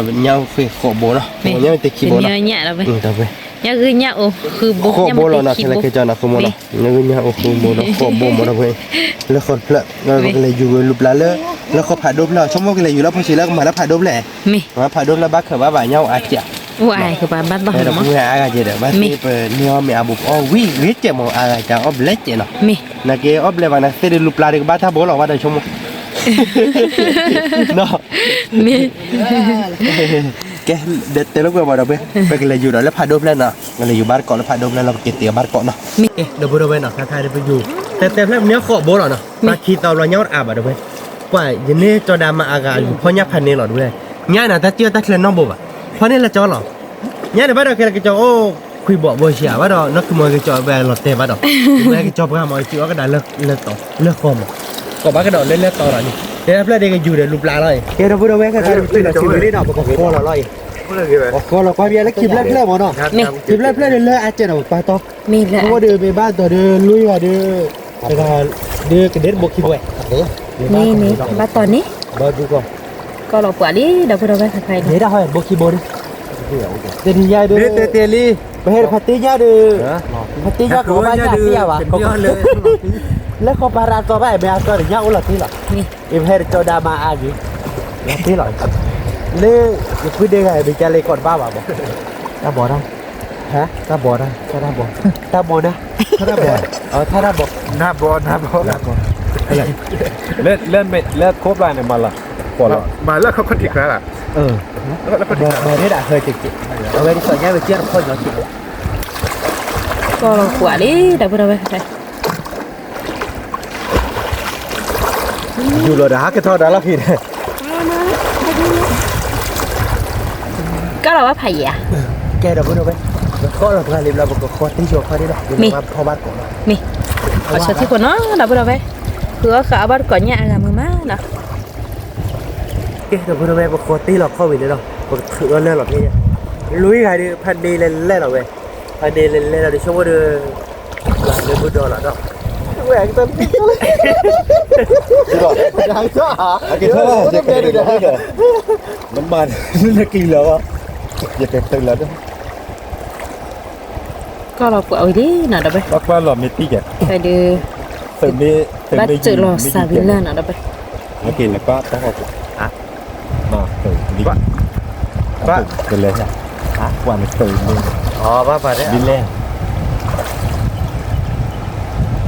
ီ, ညၣ်ဃ့ဃိးဘိနီၤ, ညၣ်ဝဲတခံဘိနီၤ, ညၣ်ဂုၢ်ညၣ်အိၣ်ဃုဘိ, ဃိးဘိလီၤနီၤ, ခဲလၢာ်ခဲကၠီနီၤ ဃိမိၢ်နီၤ, ညၣ်ဂုၢ်ညၣ်အိၣ်ဃုဘိဒီး ဃိးဘိမးဒီးဝဲ, လၢဃီတဖျၢၣ်, ပကလဲၤယူၤဝဲလူၤပျၢ်လၢ, လၢဃီဖးဒိၣ်ဖျၢၣ်, ဆိကမိၣ်ကလဲၤယူၤလၢဖိဆံးလၢကမၤလၢဖးဒိၣ်ဖျၢၣ်, မ့ၢ်ဖးဒိၣ်ဖျၢၣ်ဘၣ်ခၢၣ်ဘၣ်ဘၣ်ညၣ်အိၣ်အါကဲး, ဝဲကဘၣ်ဘၣ်သီမး, အါဂၤကဲးဒီး ဘၣ်သ့ၣ်ပန့ၢ်အီၣ်မ့ၢ်အဘူးကအီၣ်ဝံၤဂ့ၤကဲးမး အါဂၤကအိၣ်ဘျဲၣ်ကဲးနီၤ, နက့အီၣ်ဘျဲၣ်ဘၣ်နသ့ၣ်ဒုးလူၤပျၢ်ဒုးကဘၣ်တၢ်ဘိလီၤဘၣ်ဒီးဆိကမိၣ် မ့ၢ်, ကဲ, ဒီးတဲလိာ်ကွဲဘၣ်ဒီး ပကလဲၤယူၤဒီး လၢဖးဒိၣ်ဖျၢၣ်နီၤ, ကလဲၤယူၤဘၣ်တကိးလၢဖးဒိၣ်ဖျၢၣ်လီၤ ပက့ၤတ့ၢ်ဘၣ်တကိးနီၤ, ဒီပုၢ်ဒီဝဲၢ်နီၤ ခဲခါဒီးပယူၤ, တဲတဲဖျၢၣ်မ့ၢ်ဃိးဘိလီၤနီၤ, ပှၤခံသီဘျီညၣ်အိၣ်တအါဘၣ်ဒီးဝဲ, ပှၤယန့ၢ်ကၠီဒၣ်မၤအါဂၤယူၤဖီညၣ်ဖးန့ၣ်လီၤတဝဲ, ညၣ်နၤတၢ်စံၣ်အီၣ်တၢ်ချၢနီတဘိဘၣ်, ဖီန့ၣ်လၢကၠီလီၤ, ညၣ်န့ၣ်ဘၣ်ဒီးခဲလၢာ်ကၠီအိၣ်ခွံဘိဘိဆံးဧါဘၣ်ဒီး နီၢ်ခံမီၤကၠီဝဲလီၤတဲာ်ဘၣ်ဒီး, ဝဲကၠီပှၤမီၤကၠီအီၣ်ကဒါလၢဃီမး, ကိးဘၣ်ကဒီးလၢလၢတီဒီးန့ၣ်, တဲဖျၢၣ်ဒ်ကယူၤဒီးလူၤပျၢ်လီၤအံၤ, ကဲဒီပုၢ်ဒီဝဲၢ်ခဲခါဒီး ထံၣ်လီၤဆံးဝံၤလံဒီး ပကဃီလီၤလီၤအံၤ, ပဃီလီၤကွၢ်ဘၣ်လၢခံဖျၢၣ်ဖျၢၣ်မးနီၤ, ခံဖျၢၣ်ဖျၢၣ်ဒီးလၢအစဲးဒီးပပာ်တီ, မ့ၢ်လၢအစဲး, ဒီးမ့ၢ်ဘၣ်တီဒီးလွံၢ်ဂၤဒီး, ဒီးကဒဲတဘိခံဘိဝဲ, မ့ၢ်မ့ၢ် ဘၣ်တီန့ၣ်, ကီလီၤပှၤလံ ဒီပုၢ်ဒီဝဲၢ်ခဲခါအံၤ, ဘိခံဘိ, တနံၤညါဒီး, တဲတဲလံ, ပဟဲဖးတ့ၢ်ညၣ်ဒီး, ဖးတ့ၢ်ညၣ်ကီဘၣ်ညၣ်တ့ၢ်ယၤဘၣ်, လၢဃီပၤရၤအသီဘၣ် မ့ၢ်အသီဒီးညၣ်အိၣ်လီၤတ့ၢ်လီၤ, အံၤပဟဲတကၠီဒၣ်မၤအါက့ၤ, လီၤတ့ၢ်လီၤ, လၢ, ယဖုဒဲဂၤ မ့ၢ်ကလဲၤကိးတဘၣ်ဘၣ်ဘၣ်, တၢ်ဘီတၢ်, တၢ်ဘီတၢ်, တၢ်ဘီ, တၢ်ဘီနၤ, တၢ်ဘီ, နၢ်ဘီ, နၢ်ဘီ, လၢခိပျၢ်န့ၣ် မၤလၢ, မၤလၢခီၣ်ခီၣ်ထံးခါလီၤ, မၤန့ၢ်ဒၣ်ဟၢက့ၤက့ၤ, အဝဲဒ်သိးညါဝဲကဲတခီညီက့ၤ, ကီလီၤပှၤလံ ဒီပုၢ်ဒီဝဲၢ် ယူၤလီၤဒီးဟးကထီၣ်တၢ်လီၢ်ခံန့ၣ်, ကီလီၤဝဲဖးယံၤဧါ, ကဲဒီပုၢ်ဒီဝဲၢ်, ကီလီၤပှၤလံဘျီ ပကဃီတ့ၢ်ဆိဖီဒ့ၣ်ဒီး, မ့ၢ်, ဖီဘၣ်တကိးလီၤ, မ့ၢ်, အီၣ်ဆီထံခိၣ်နီၤ ဒီပုၢ်ဒီဝဲၢ်, ဃုအီၣ်ဃာ်အီၣ်ဘၣ်တကိးညၣ်အဂၤမုာ်မးနီၤ, ဒီပုၢ်ဒီဝဲၢ် ပဃီတ့ၢ်လီၤခီၣ်ဝံၤန့ၣ်ဒီး ပကထုးအီၤလၢလီၤဖဲ လွံၢ်ဂၤဒီး ဖးန့ၣ်လဲၤလဲၤလီၤဝဲ, ဖးန့ၣ်လဲၤလဲၤလီၤဒီး ဆိကမိၣ်ဒီး လၢမုၢ်ဒီလီၤဒီး ဝဲကတၢၢ် က့ၤထီၣ်လီၤ ယကတဲလီၤဒီး နမၤနကလံၤလီၤဘၣ် ယကတဲလီၤဒီး ကီၢ်လီၤပှၤဝံၤလံနီၤ ဒီပုၢ်ဝဲၢ်, ဘၣ်ကွၢ်လီၤမ့ၢ်တံၢ်ကဲ, ဖဲဒုး သုးမ့ၢ် ဘၣ်စၢၤလီၤစးဝံၤလၢနီၤ ဒီပုၢ်ဝဲၢ်, လၢက့ၤလၢကွၢ်တၢ်ဟီၣ်ခိၣ်, ဘၣ် ဘၣ် တလဲၤ, ပှၤန့ၣ်သုးမ့ၢ် ဘၣ်ပှၤန့ၣ် ဒ်လဲၣ်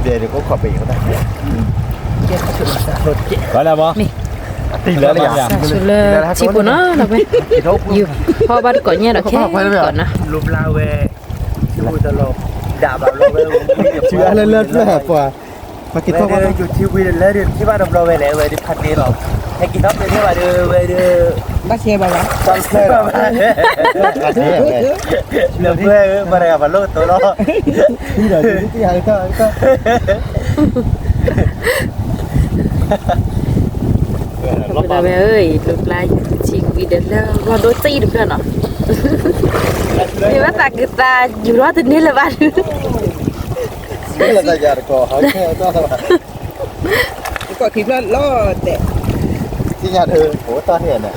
ဒဲးဒ်ကိးခီၣ်ပဲာ်အံၤ, ဘၣ်လဲၣ်ဘၣ်, တံၢ်လၢလၢယၤ, စးဆူလၢထံဖိနီၤ ဒီပုၢ်ဝဲၢ်, ယူၤဖီၣ်ဘၣ်တကိးညၣ်ဒီးခဲကီးနီၤ, လူၤဘျါဝဲ ဒၣ်ဘၣ်ဘျီဝဲ ထံဝဲလၢလၢပျၢၤပှၤ, ပှၤက့ၤထီၣ်ဘၣ် ယူၤထံဝံၤလၢဒုးထံၣ်ဘၣ်တဘျီဝဲလဲၣ် ဝဲဒုးဖးန့ၣ်လီၤ, ဟဲက့ၤထီၣ်ဖဲန့ၣ်ဘၣ်ဒီးဝဲဒုး ဘၣ်ဆဲဘၣ်ဘၣ် ဘၣ်ဆဲဘၣ်ဘၣ် လၢပှဲၤပှၤတဂၤပှၤလိၣ်ကတိၤလီၤ ပဝဲဧၢ, လူၤဘျါယူၤထံဝံၤဒီးလၢဂီၢ်ဒိၣ်စံၣ်တဖျၢၣ်နီၤ, မ့ၢ်ဘၣ်သးကသးယူၤထီၣ်တန့ၢ်လၢၤဘၣ်ဒုး, ကီၢ်ခံဖျၢၣ်လီၤတဲာ်, သ့ၣ်ညါဒီး အိၣ်တၢ်န့ၣ်န့ၣ်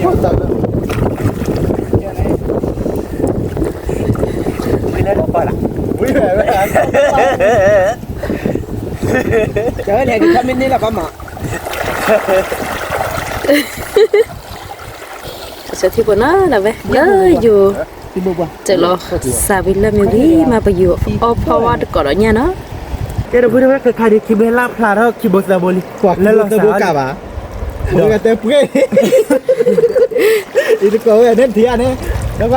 ဝံၤလဲၣ်ဒီးပၢ်လၢ်, ဝံၤလဲၣ်, ကၢလဲၣ်ဒ်ခါမ့ၢ်န့ၢ်လီၤဘၣ်မး, အဆၢထံဖိနီၤ ဒီပုၢ်ဝဲၢ်, လၢယူၤ စၢၤလီၤစးဝံၤလၢမ့ၢ်ဝံၤမး ပယူၤအီၣ်ဖီၣ်ဝဲတကိးဒီးညၣ်နီၤ, ကဲဒီပုၢ်ဝဲၢ် ခဲခါဒုး ခံဘဲလၢဖျါထီၣ်ခံဘိသၢဘိလံ, လၢလီၤစးဘၣ်, တဲပှဲၤ အံၤတကိးဝဲန့ၣ်ထံၣ်ဧါန့ၣ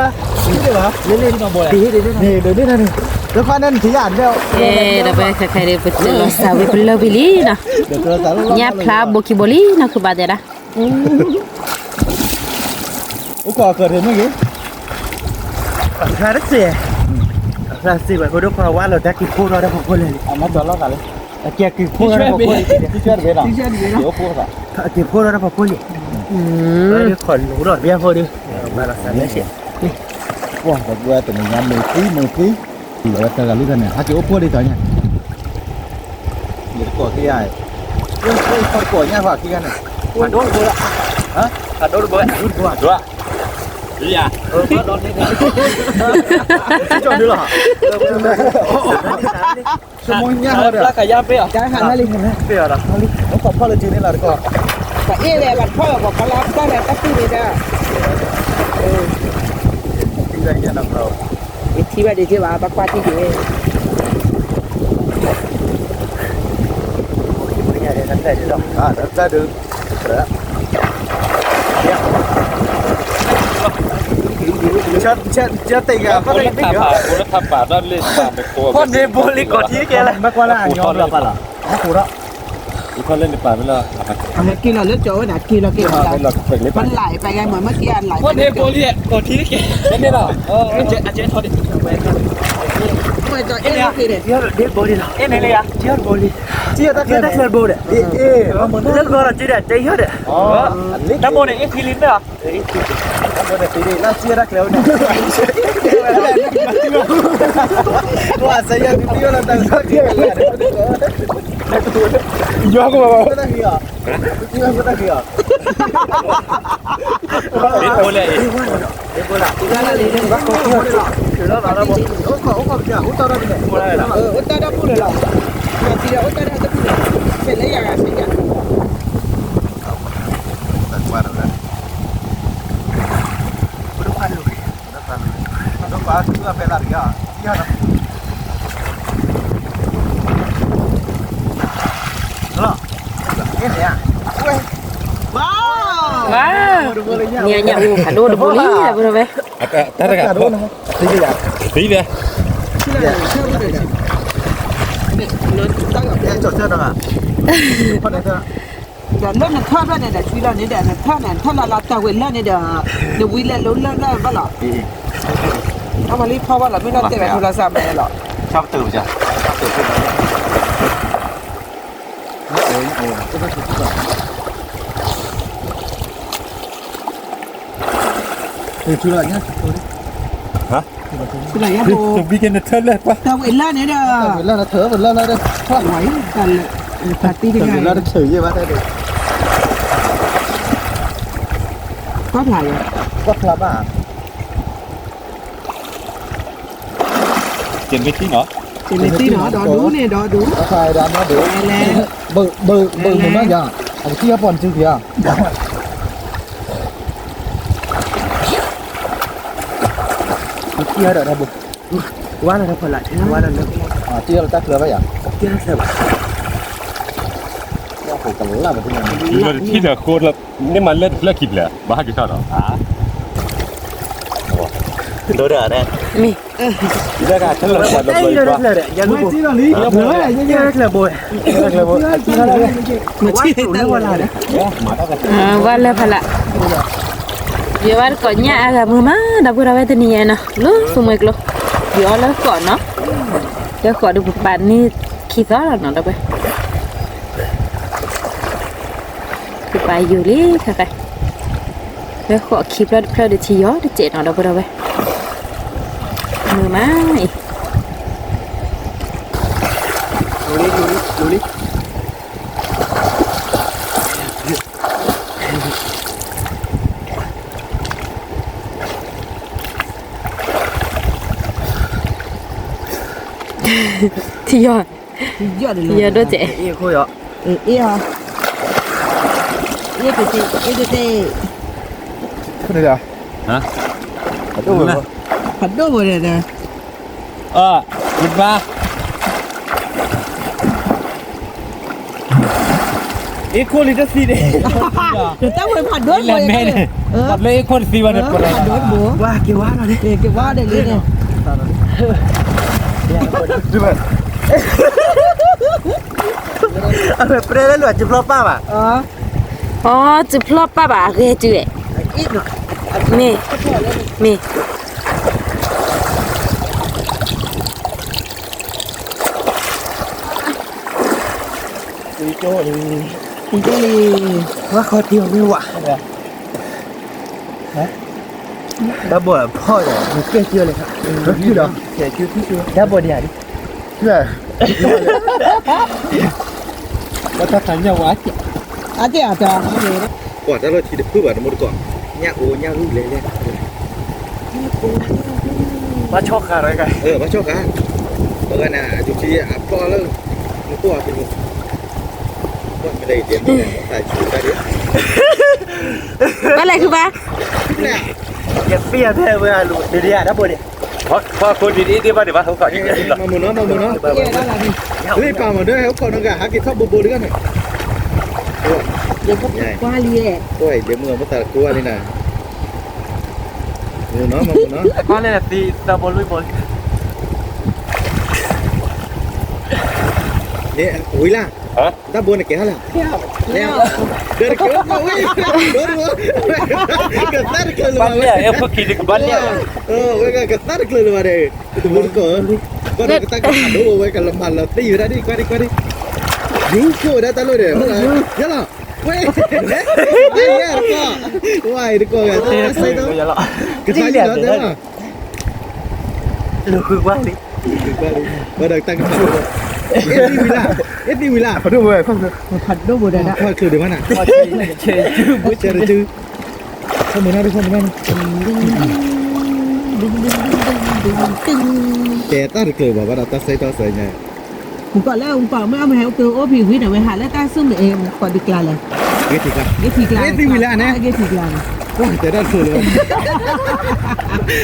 ်, ဒီးဘၣ်, န့ၣ်န့ၣ် ဒီးခါန့ၣ်ထံၣ်ဧါ, ဒီး ဒီပုၢ်ဝဲၢ် ခဲခါဒုး ပစၢၤလီၤစးဝံၤပလၢဝံၤလံနီၤ, ညၣ်ဖျါဘိခံဘိလံနီၤ ခုဘၣ်တဲဒၣ် အိၣ်ခိးအကၢၤထဲမ့ၢ်ဂ့ၤ, အဖျါတစဲး, အဖျါတစဲးဘၣ် ဖိဒိၣ်ခွါဝါလီၤတၢ်က့ၤဖိထီၣ်တၢ်ဖီခိၣ်လဲၣ်, အမၤတီၤလီၤသးလဲၣ်, အက့ၤက့ၤဖိထီၣ်တၢ်ဖီခိၣ်လဲၣ်, က့ၤဖိထီၣ်တၢ်ဖီခိၣ်လဲၣ်, ခိးလိာ်ဒီးဘၣ်ဖိဒုး, ဘၣ်လီၤသးလဲၣ်, ပှၤတဘၣ်တနံၤညါမ့ၢ်သံ မ့ၢ်သံ, လီၤဝဲတဂၤလံတၢ်န့ၣ် ဟဲက့ၤအိၣ်ဖိဒံးတၢ်ညါ ယတကိးခံဂၤ, ယတကိးညၣ်ဖးခံဂၤန့ၣ်, ဖးဒိၣ်တဘိလီၤ, ဖးဒိၣ်တဘိ, ဒိၣ်တဘိ, ဒိၣ်, ယၤ, ကၠီဒုလီၤ, ဆိကမိၣ်ညၣ်ဟီဒီး, ပျၢ်ခးယါပ့ၢ်အီၤ, ပ့ၢ်အီၤဒီး, အိၣ်ခိးဖီၣ်လၢထံန့ၣ်လီၤတကိး, ပှၤအ့ၣ်လဲၣ် ပှၤဖီၣ်လီၤ ပှၤဖီၣ်လၢပျၢ်လဲၣ်တၢ်ပူၤန့ၣ်ဒီး, ထံၣ်ဘၣ်ဒံး ထံၣ်ဘၣ် ဘၣ်ကွၢ်ထံၣ်က့ၤ, တၢ်ဒုး ကၠီတဲာ်ဂၤ ဖီၣ်န့ၢ်ဘိလံ ကီၢ်ထံတကဲလၢၤ, ဘၣ်ကွၢ်လၢအညီဘျီဘၣ်လီၤ, ဟဲခိးဒီး, က့ၤလီၤလၢကၠီဝဲဒၣ် က့ၤလီၤက့ၤလီၤ, ပလၢပဂဲမ့ၢ်မ့ၢ်က့ၤအလၢ, ဖီၣ်န့ၢ်ဘိလံ ကီၢ်ထံတကဲ, အ့ၣ်န့ၣ်လီၤ, အ့ၣ်န့ၣ်လီၤယၤ, ကၠီဘိလံ, ကၠီတၢ်ချၢဘိဒီး, အ့ၣ်, လၢဂီၤလီၤက့ၤဒီး တယီၢ်ဒီး, တၢ်ဘိန့ၣ် အ့ၣ်ဖံလံမ့ၢ်ဧါ, တၢ်ဘိန့ၣ် အ့ၣ်ဖံလံမ့ၢ်ဧါ, ဝါစယၤ တံၢ်ဝဲလီၤတၢ်ဂီၤ, ယွၤကဘၣ်ဘၣ်, တံၢ်ဝဲတၢ်ဂီၤ, တံၢ်ဝဲတၢ်ဂီၤ, အိၣ်ခိး အိၣ်ခိး အိၣ်ခိး အိၣ်တၢ်ဒီပုၢ်လၢၤလီၤ, အိၣ်တၢ်ဒီပုၢ်လၢၤလီၤ, စံးဒီးအိၣ်တၢ်ဒီပုၢ်လၢၤ, ဆဲးလၢယၤဂၤဆဲးယၤ ဝါ, ညၣ်ညၣ်အိၣ်ဖးဒိၣ်တဘိလံ ဒီပုၢ်ဝဲၢ်, တၢ်တဂၤ, သံလဲၣ်, လၢနထၢၣ်ဖျၢၣ်န့ၣ်ဒီး ဆွံလီၤန့ၣ်ဒီး နထၢၣ်န့ၣ် နထၢၣ်လၢလၢတၢ်ဝဲလၢန့ၣ်ဒီး နဝံလၢလိၤလၢလၢဘၣ်လီၤ, အဝဲလံဖီဘၣ်လီၤ မ့ၢ်လီၤတဲာ်ဝဲထိလီၤစၢ်မးလီၤ, ဆၢပတုာ်ပစၢ်, ဆၢပတုာ် ဟါ, တဘံကဲနထၢလၢကွၢ်, တၢ်ဝဲလၢန့ၣ်ဒီး, ဝဲလၢနထၢ ဝဲလၢလၢဒီး, ဝဲလၢတထၢ ယဲဘၣ်တဲဒီး, ကွၢ်ဖျါယဲ, ကွၢ်ဖျါဘၣ်, ကဲမ့ၢ်သံနီၤ, ကဲမ့ၢ်သံနီၤ, ဒီဒူန့ၣ် ဒီဒူ, လဲၤလဲၤ, ဘၢၣ်မုာ်နီၤယၤ, အကသံၣ်အပီၢ်နစုက့ၤဧါ, ကသံၣ်ဒီးတၢ်ဘိ, ဝါလၢတၢ်ဖီလာ်, ဝါလၢလၢ, ကသံၣ်ဒီးတၢ်ချၢဘၣ်ယၤ, ကသံၣ်ဒီးတၢ်ချၢဘၣ်, ကလၢဘၣ်, ထံၣ်ဒီးဃိ, န့ၢ်မၤလၢတဖျၢၣ်ခံဖျၢၣ် ဘၣ်ဟးက့ၤထီၣ်ဒီး, ဒိၣ်ဒၣ်, မ့ၢ် ဝါလၢဖးလး, ယဝဲတကိးညၣ်အါဂၤမုာ်မး ဒီပုၢ်ဒီဝဲၢ်တနံၤညါနီၤ လၢသူမှဲကျိ, ယအီၣ်လၢဃိးနီၤ, လၢဃိးဒုးပပာ်န့ၢ်ခံသီလီၤနီၤ ဒီပုၢ်ဝဲၢ် ပပာ်ယိာ်လံခဲခါ, လၢဃိးခံဖျၢၣ်တဖျၢၣ်ဒုးထံယီၤတစဲးနီၤ ဒီပုၢ်ဒီဝဲၢ်, မုာ်မးအံၤ ထံယီၤ, ထံယီၤဒိၣ်စဲး, အ့ၣ်ခိၣ်ယီၤ, အ့ၣ်, အ့ၣ်တသ့, အ့ၣ်တသ့, ဖးဒိၣ်ဘိ, ဖးဒိၣ်ဘိဒီး, အ့ၣ်ခိၣ်လံတသံန့ၣ်, တၢ်ဝဲဖးဒိၣ်ဘိ, ပှၤလၢအ့ၣ်ခိၣ်တသံဘၣ်န့ၣ်, ဖးဒိၣ်ဘိ, ဝါက့ၤဝါလီၤန့ၣ်, က့ၤဝါဒီးလံန့ၣ် အဝဲပြဲလၢလွဲၢ် စုဖျီၣ်ပၢ်ဘၣ်, အီ စုဖျီၣ်ပၢ်ဘၣ် အဂ့ၤတုၤ, မ့ၢ်, မ့ၢ်, ဝါခီတံၢ်အီၤမ့ၢ်ဝဲ, တၢ်ဘိဖီၣ်ဒီး နကဲကၢလဲၣ်, တၢ်ဘိဒံးဧါ, တၢ်သးညၣ်ဝဲ, အါတ့ၢ်အတၢ်, ကွၢ်တၢ်လီၢ်ထံတဖုဘၣ် တမူတကိး, ညၣ်အိၣ်ညၣ်ဂုၢ်လဲၤလဲၤ, ဘၣ်ဆီဃာ်ဒီး, ဘၣ်ဆီဃာ်, ပဂၤန့ၣ် အဒုးထံအဖျီၣ်လၢ, နကိၢ်အပူၤ, ကွၢ်မ့ၢ်လၢအံၤဒဲးမ့ၢ်, ဘၣ်လဲၤခုဘၣ်, ယသ့ၣ်ညါဖဲဝဲအလိၤ ဒ်ဒ်ဧါ တၢ်ဘိန့ၣ်, ပှၤခိၣ်ဒ်ဒ်အ့ၣ်ဒ့ၣ်ဘၣ်ဒံးဘၣ် ဟိခီၣ်ဒ်ဒ်လီၤ, မ့ၢ်မ့ၢ်နီၤ, မ့ၢ်မ့ၢ်နီၤ, လၢပာ်မ့ၢ်ဒၢဟဲအိၣ်ခိးနီၤဂၤ ဟးက့ၤထီၣ်ဘိဘိတဂၤန့ၣ်, ကွၢ်လံ, ကွၢ်အံၤဒဲးမုၢ်အမ့ၢ်သးကိးဝဲလံနၤ, မ့ၢ်မ့ၢ်နီၤ, မ့ၢ်မ့ၢ်နီၤ, ကွၢ်လၢသံတၢ်ဘိလွံၢ်ဘိလံ, ဝံၤလၢ်, တၢ်ဘိန့ၣ်ကဲဟဲလၢ်, ဒီးတကဲဝဲ, ကသါတကလုာ်လၢၤဘၣ်ဝဲ, ဝဲကသါတကလုာ်လၢၤဘၣ်ဒီး, တမူတကိး, ဘၣ်ဒီးကတၢ်ကဖးဒိၣ်ဝဲ ကလီၤမၢ်လီၤသံဝဲဒၣ်ဒ် ကွၢ်ဒ်ကွၢ်ဒ်, ယူၤခိၣ်ဝဲဒၣ်တၢ်လီၢ်ဒီး, ယလီၤ, ဝဲ, တကီၢ်, ဝဲတကီၢ်ဂၤ, ကသါလံလီၤတဲလီၤ, ဘၣ်ဒီးကတၢ်ကဖးဒိၣ်, အ့ၣ်သံဝံၤလၢ်, အ့ၣ်သံဝံၤလၢ်, ဖးဒိၣ်ဘိ, ဖးဒိၣ်ဘိဒီး, ဖးဒိၣ်ဘိဒီး, ဆဲးတစု, ဆဲးတစု, ဆဲးတစု, တဲတၢ်တကျၢၤဘၣ် ဘၣ်ဒီးတၢ်စဲးတၢ်စဲးညါ, မုၢ်ကီၢ်လၢမုၢ်ကီၢ်မ့ၢ်အမ့ၢ်ဟဲအိၣ်ဖံးဝံၤန့ၣ် ဝဲဟးလၢတၢ်ဆူၣ်မဲာ်အံၤမုၢ်ကီၢ်ဒုးကျါလဲၣ်, ဂ့ၤထံကျါ, ဂ့ၤထံကျါ, ဂ့ၤထံကျါန့ၣ်, တဲတၢ်တကျၢၤလၢၤဘၣ်,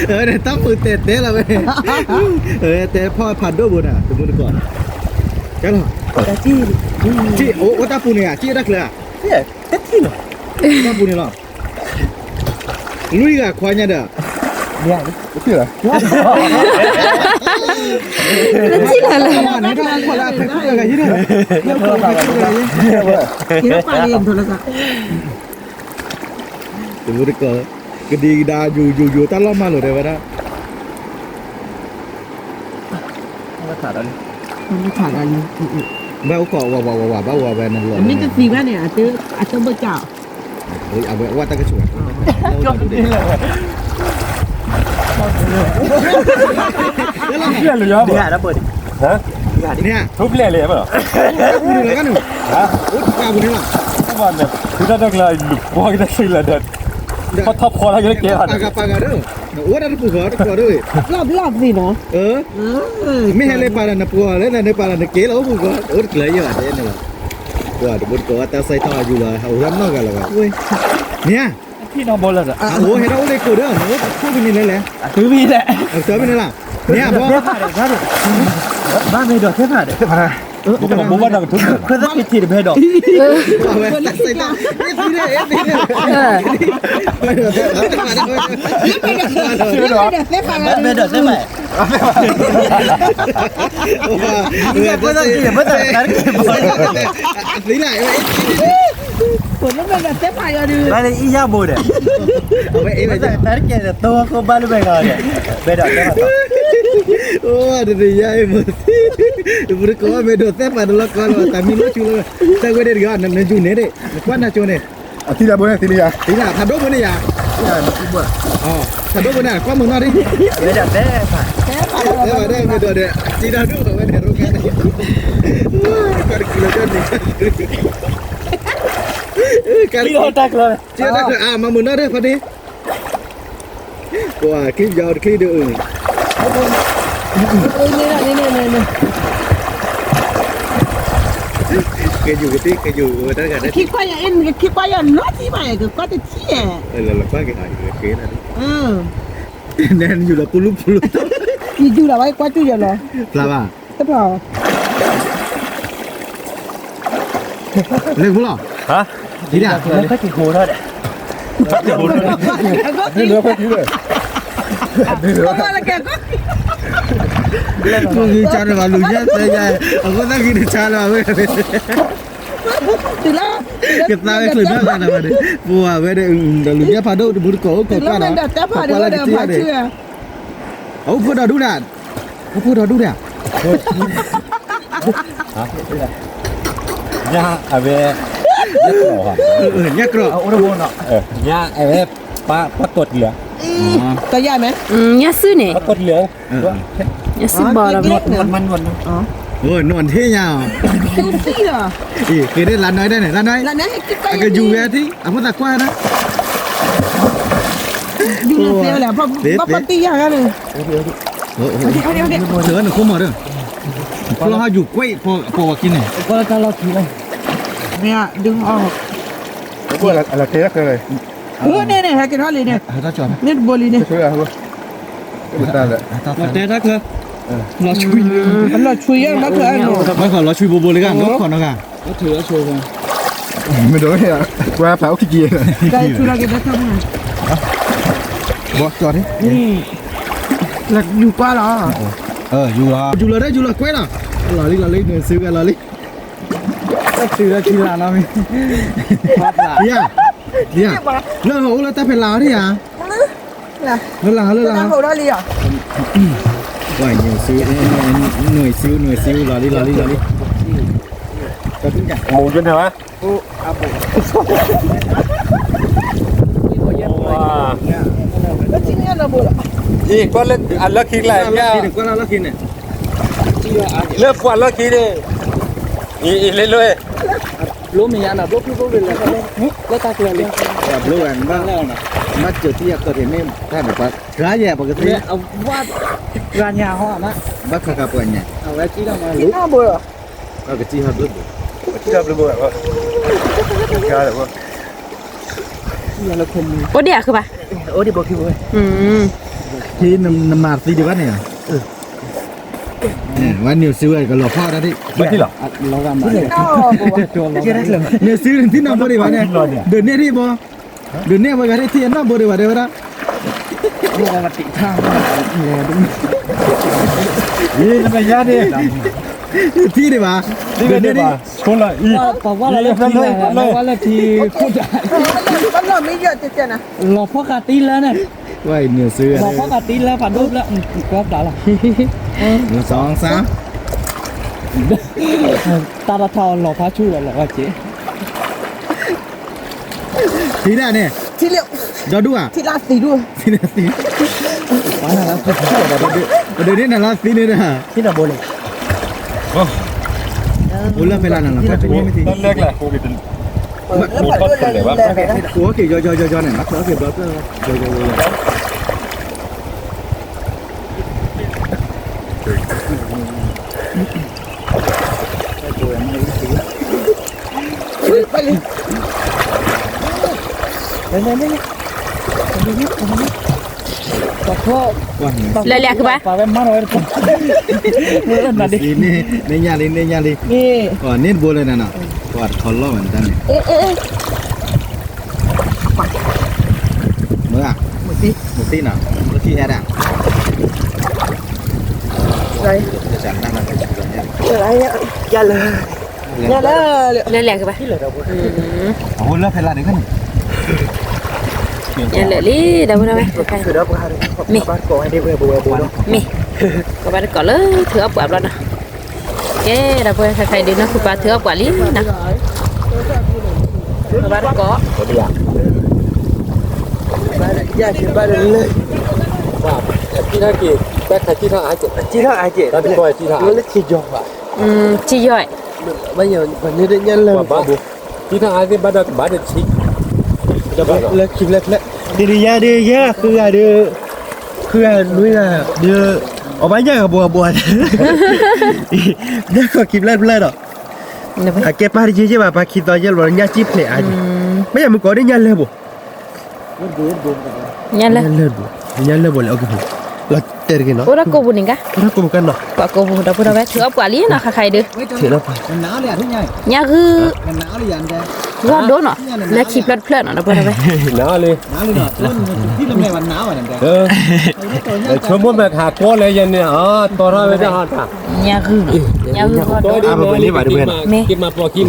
တၢ်မုာ်တဲတဲလီၤဝဲ, တဲဖီၣ်ဖးဒိၣ်ဘိန့ၣ် တမူတကိး, ကဲလီၤ, အိၣ်တၢ်ပူၤန့ၣ်ဧါ, က့ၣ်တၢ်ချၢဧါ, တၢ်ပူၤန့ၣ်လီၤ, လွံၢ်ဂၤခွါညါဒီး, တထံၣ်လၢၤလၢၤ, တမူတကိး, ကဒံကဒါ ယူၤယူၤယူၤ တၢ်လီၢ်မၤလိာ်တဲဝဲဒၣ်, ဘၣ်အိၣ်ကိးဝးဝးဝးဝး ဘၣ်ဝးဝဲနလီၤ, မ့ၢ်တသံဘၣ်န့ၣ် အတဘၣ်ကၢ်, အဝဲဝဲတၢ်ကဆူၣ်, တၢ်ကဆူၣ်, ဖျဲၣ်လၢယွၤဘၣ်, န့ၣ်, ထူဖျဲၣ်လၢယွၤဘၣ်, အိၣ်တကါပူၤန့ၣ်လီၤ, ဖုတၢ်တၢ်ကျါလူၤကွၢ်ကတၢၢ်လၢဒၣ်, ထီၣ်ထီၣ်ဖီလာ်က့ၤကဲ, ပာ်ဂၤပာ်ဂၤဒီး, အိၣ်ဒၣ်တပူၤဃီတကီးဒီး, ဘျီဘျီသ့ၣ်နီၤ, မ့ၢ်ဟဲလၢပာ်ဒီးနပှၤလၢနပာ်ဒီးနကဲလီၤအိၣ်ပူၤဃီ, အိၣ်တကျၢၤယဲဘၣ်တဲန့ၣ်လီၤ, ပှၤတဘိတကိးတၢ်စဲထီၣ်အယူၤလီၤ အိၣ်ထီၣ်နီၢ်ဂၤလီၤဘၣ်, န့ၣ် အိၣ်ဟဲထီၣ်အိၣ်လၢကိးဒီး နအိၣ်ခိၣ်ဖဲန့ၣ်လဲၣ်လဲၣ်, အတုၤမ့ၢ်လဲၣ်, အတုၤမ့ၢ်န့ၣ်လီၤ, န့ၣ်အဘီ, ဘၣ်မ့ၢ်ဒီးသဲဖးဒီး, ဘၣ်မ့ၢ်ဒီးသဲဖးဒီး, ဘၣ်မ့ၢ်ဒီးသဲဖး, ဘၣ်မ့ၢ်ဒီးသဲဖး, သံလၢ ဘၣ်လၢအံၤယဘိဒီး, ဘၣ်လၢအံၤယဘိဒီး, အိၣ်တနံၤယါအံၤမ့ၢ်, ပတကိးမ့ၢ်ဒိးသဲပာ်တလီၤကီလီၤ တၢ်မံလီၤဆူလီၤ, တၢ်ဝဲဒၣ်တဂၤ နယူၤန့ၣ်ဒၣ် နကွၢ်နၤကၠိန့ၣ်, အသံလၢဘိန့ၣ်သံလၢယၤ, သံလၢဖးဒိၣ်ဘိန့ၣ်ယၤ, ဖးဒိၣ်ဘိန့ၣ် ကွၢ်မုာ်နီၢ်ဒၣ်, ဝဲဒၣ်သဲပာ်, သဲပာ်ဒၣ်မ့ၢ်ဒိးဒီး, သံဒၣ်ဒိၣ်ဝဲန့ၣ် ရိကဲန့ၣ် ကတကံလီၤကန့ၣ်, ကတကံလီၤ, မၤမုာ်နီၢ်ဒၣ်ဖးဒိၣ် ပှၤချံယီၤတချံဒီး, ကယူၤကသ့ ကယူၤဝဲတၢ်ဂၤဒၣ်, ခံကွၢ်ယၤအ့ၣ် ခံကွၢ်ယၤနီတထံၣ်ဘၣ် ကကွၢ်တထံၣ်ဧါ, လၢလၢကွၢ်က့ၤဟးယူၤက့ၤလၢ, နယူၤလီၤပူၤလူပူၤလူ, ယယူၤလီၤဝဲကွၢ်ကၠူၣ်ယၤလီၤ, ဖျါဘၣ်, တဖျါ လၢပူၤလီၤ, ဒ်ဒၣ်, လၢဖဲက့ၤဃိထီၣ်ဒီး, ကဂံၢ်စၢ်န့ၣ်ဘၣ်လူၤညါသၢယါ, အဃိသတးဂံၢ်တဆါလၢၤဘၣ်ဝဲ, ကသးဝဲချုးနီၢ်ဂၤန့ၣ်ဘၣ်န့ၣ်, ပှၤဝဲဒီး ဒီးလူၤညါဖးဒိၣ်တဘိတကိးအိၣ်ခိးကွၢ်ဒီး, ပှၤကွၢ်လၢကသံၣ်ဒီး, အအိၣ်ဖိဒီးဒူၣ်ဒၣ်, အိၣ်ဖိဒီးဒူၣ်ဒၣ် ညါအဝဲ, ညါကြၢး, ညါအဝဲ, ပှၤကွၢ်တလၢာ်, တယၢ်မ့ၢ်, ညါစုန့ၣ်, ပှၤကွၢ်တလၢာ်, ညါစုဘီဒီး, နွၢ်ထ့ၣ်ညါ, က့ၤဒၣ်လါနွဲဒၣ်န့ၣ် လါနွဲ, အကယူၤဝဲထံ အဖိသၣ်ကွၢ်ဒၣ်, ယူၤလၢသ့ဝဲလဲၣ်, ဘၣ်ပှၤတယၢ်ဂၤန့ၣ်, နခိၣ်မီၤဒီး, ဖျီဟီယူၤကွဲးပီၤဝဲခံန့ၣ်, မ့ၢ်ဒုးအီၣ်, န့ၣ်န့ၣ် ဟဲက့ၤထီၣ်လံန့ၣ်, န့ၣ်တဘိလံန့ၣ်, တဲတၢ်ချၢ, လီၤဆွံ, လီၤဆွံယဲၢ်ဘၣ်ချၢ, ဘၣ်ဃးလီၤဆွံဘိဘိလံဂၤ လီၤခီၣ်နီၤဂၤ, မ့ၢ်ဒိး, ကွၢ်ဖးအိၣ်ခံက့ၤ, ဘီကၠီၣ်, ယူၤကွၢ်လီၤ, ယူၤလီၤ, ယူၤလီၤဒီး ယူၤလီၤကွဲးလီၤ, လီၤလံ လီၤလံ နစုဂၤလီၤလံ, တၢ်စုဒီးထံလၢ်နီတမံၤ, ယၤ, ယၤ, လၢဟီၣ်အိၣ်လၢတၢ်ဖဲလၢ်အီၤဒၣ်ယၤ, လၢလၢလၢလၢ, နွံစု, နွံစု, လီၤလံ လီၤလံ လီၤလံ, မိၢ်ယွၤန့ၣ်ဘၣ်, အံၤ ကွၢ်လၢအလီၢ်ခံကျါ, လၢပှၤလီၢ်ခံန့ၣ်, အံၤ အံၤ လ့လိ, ဘျိမ့ၢ်ယါနီၤ ဘျိဖုဘျိလၢ်လၢ်, လၢတၢ်ကျၢၤလံ, ဘျိဂၤန့ၣ်ဘၣ်, ဘၣ်စၢၤသံအကီၢ်ထံးမ့ၢ်တၢ်န့ၣ် ပှၤကါယဲၢ်ပှၤကသ့, အဝဲ, ဂၤညါဟီမး, ဘၣ်ခါခါပှၤညါ, အဝဲကံၣ်ထီၣ်မးလံ, ကံၣ်ထီၣ်ဘျိဘိ, ကံၣ်ထီၣ်ဘျိဘိ, အိၣ်ဒံးအခါဘၣ်, နမၤသံဒံးဘၣ်န့ၣ်, ဝဲနုာ်စုဝဲ ကလီၤဖီၣ်တၢ်ဒံး, နုာ်စုနထံၣ်နီၢ်ဘိဒံးဘၣ်န့ၣ်, ဒုးနဲၣ်ထံၣ်ဘီ, ဒုးနဲၣ်ဝဲဂၤဒံးထံၣ်အနီၢ်ဘိဒံးဘၣ်တဲဝဲဒၣ်, ထံၣ်ဒံးဘၣ်, ဒုးနဲၣ်ထံၣ်, လီၤဖီၣ်ဃာ်တံၢ်လၢန့ၣ်, လီၤဖီၣ်ဃာ်တံၢ်လၢဖးဒိၣ်လၢ, ကွၢ်ပျးလီၤ, တၢ်တထီၣ်လီၤဖးဆူၣ်လီၤလီၤဝဲက့ၤ, ထံၣ်ဒၣ်န့ၣ်, ဒီဒူၣ်ဧါ, ထံၣ်လၢသံဒူၣ်, ထံၣ်လၢသံ, ပှၤနၤလၢသံ ပဒိးန့ၢ်နၤလၢသံန့ၣ်ဒီး သံနဘိန့ၣ် အိၣ်လၢဖဲလၢနၤနီၤ တၢ်တမ့ၢ်မ့ၢ်သံ အိၣ်က့ၤ ယီယီယီယီန့ၣ် အိၣ်က့ၤဘျီဘျီ ယီယီယီယီ လၢလၢကဘၣ် န့ၣ်ညါလံ န့ၣ်ညါလံ ပှၤန့ၢ်တဘိလၢနၤနီၤ ပှၤတခီလီၢ်ဝဲန့ၣ်တၢ်န့ၣ် မ့ၢ်ဧါ မ့ၢ်သံနီၤ မ့ၢ်သံဟဲဒၣ် လၢလၢကဘၣ် အအိၣ်လၢဖဲလၢဒ်န့ၣ် လၢလၢလံ ဒီပုၢ်ဒီဝဲၢ် မ့ၢ် ကဘၣ်တကိးလၢထုးအီၣ်ပှၤဘျီနီၤ ကဲ ဒီပုၢ်ဝဲၢ် ခဲခဲအံၤဒုး နီၢ်ခုပၢ်ထုးအီၣ်ပှၤလံနီၤ ကဘၣ်တကိး ထံထီၣ်က့ၤ တၢ်ခါထံထီၣ်အါကဲး ထံထီၣ်အါကဲး တၢ်တကိးထံထီၣ် ထံယီၢ် ထံထီၣ်အါသ့ၣ်ဘၣ်ဒီးကဘၣ်ဒီးထံ လၢခံဖျၢၣ်ဖျၢၣ် ဒ်ယၤဒုး ယဲၢ်ဃုဂၤဒုး ဃုဂၤနွံဂၤဒုး အီၣ်ဘၣ်ညၣ်ဂၤဘိးဂၤဘိး ညၣ်ခီၣ်ခံဖျၢၣ်တဖျၢၣ်ဒီး အကဲပၢ်တယ့ၢ်ယ့ၢ်ဘၣ် ပၢ်ခံသီယဲၢ်လီၤ ညၣ်ကံၣ်ဖျဲးအါက့ၤ မ့ၢ်ယၤမုၢ်ကီးဒ်ညၣ်လၢၢ်ဘိး ညၣ်လၢၢ်ဘိး ညၣ်လၢၢ်ဘိးလၢ လီၤတဲာ်တဂ့ၤနီၤ အိၣ်ဒၣ်ကိးပူၤန့ၣ်ကါ အိၣ်ဒၣ်ကိးပူၤ ဒီပုၢ်ဒီဝဲၢ် ထုးအီၣ်ပှၤလံနီၤ ခါခါအံၤဒုး ထုးအီၣ်ပှၤ ညၣ်ဂုၢ် ဂီၢ်ဒိၣ်နီၤ လၢခံဖျၢၣ်တဖျၢၣ်နီၤ ဒီပုၢ်ဒီဝဲၢ် ဆိကမိၣ်မဲာ်ခးကီလဲၣ်ယဲန့ၣ် အတီထီၣ်ဝဲဒၣ်ဟီတၢ် ညၣ်ဂုၢ်နီၤ ညၣ်ဂုၢ်ဂီၢ်ဒိၣ် မ့ၢ် က့ၤမၤပျီခံ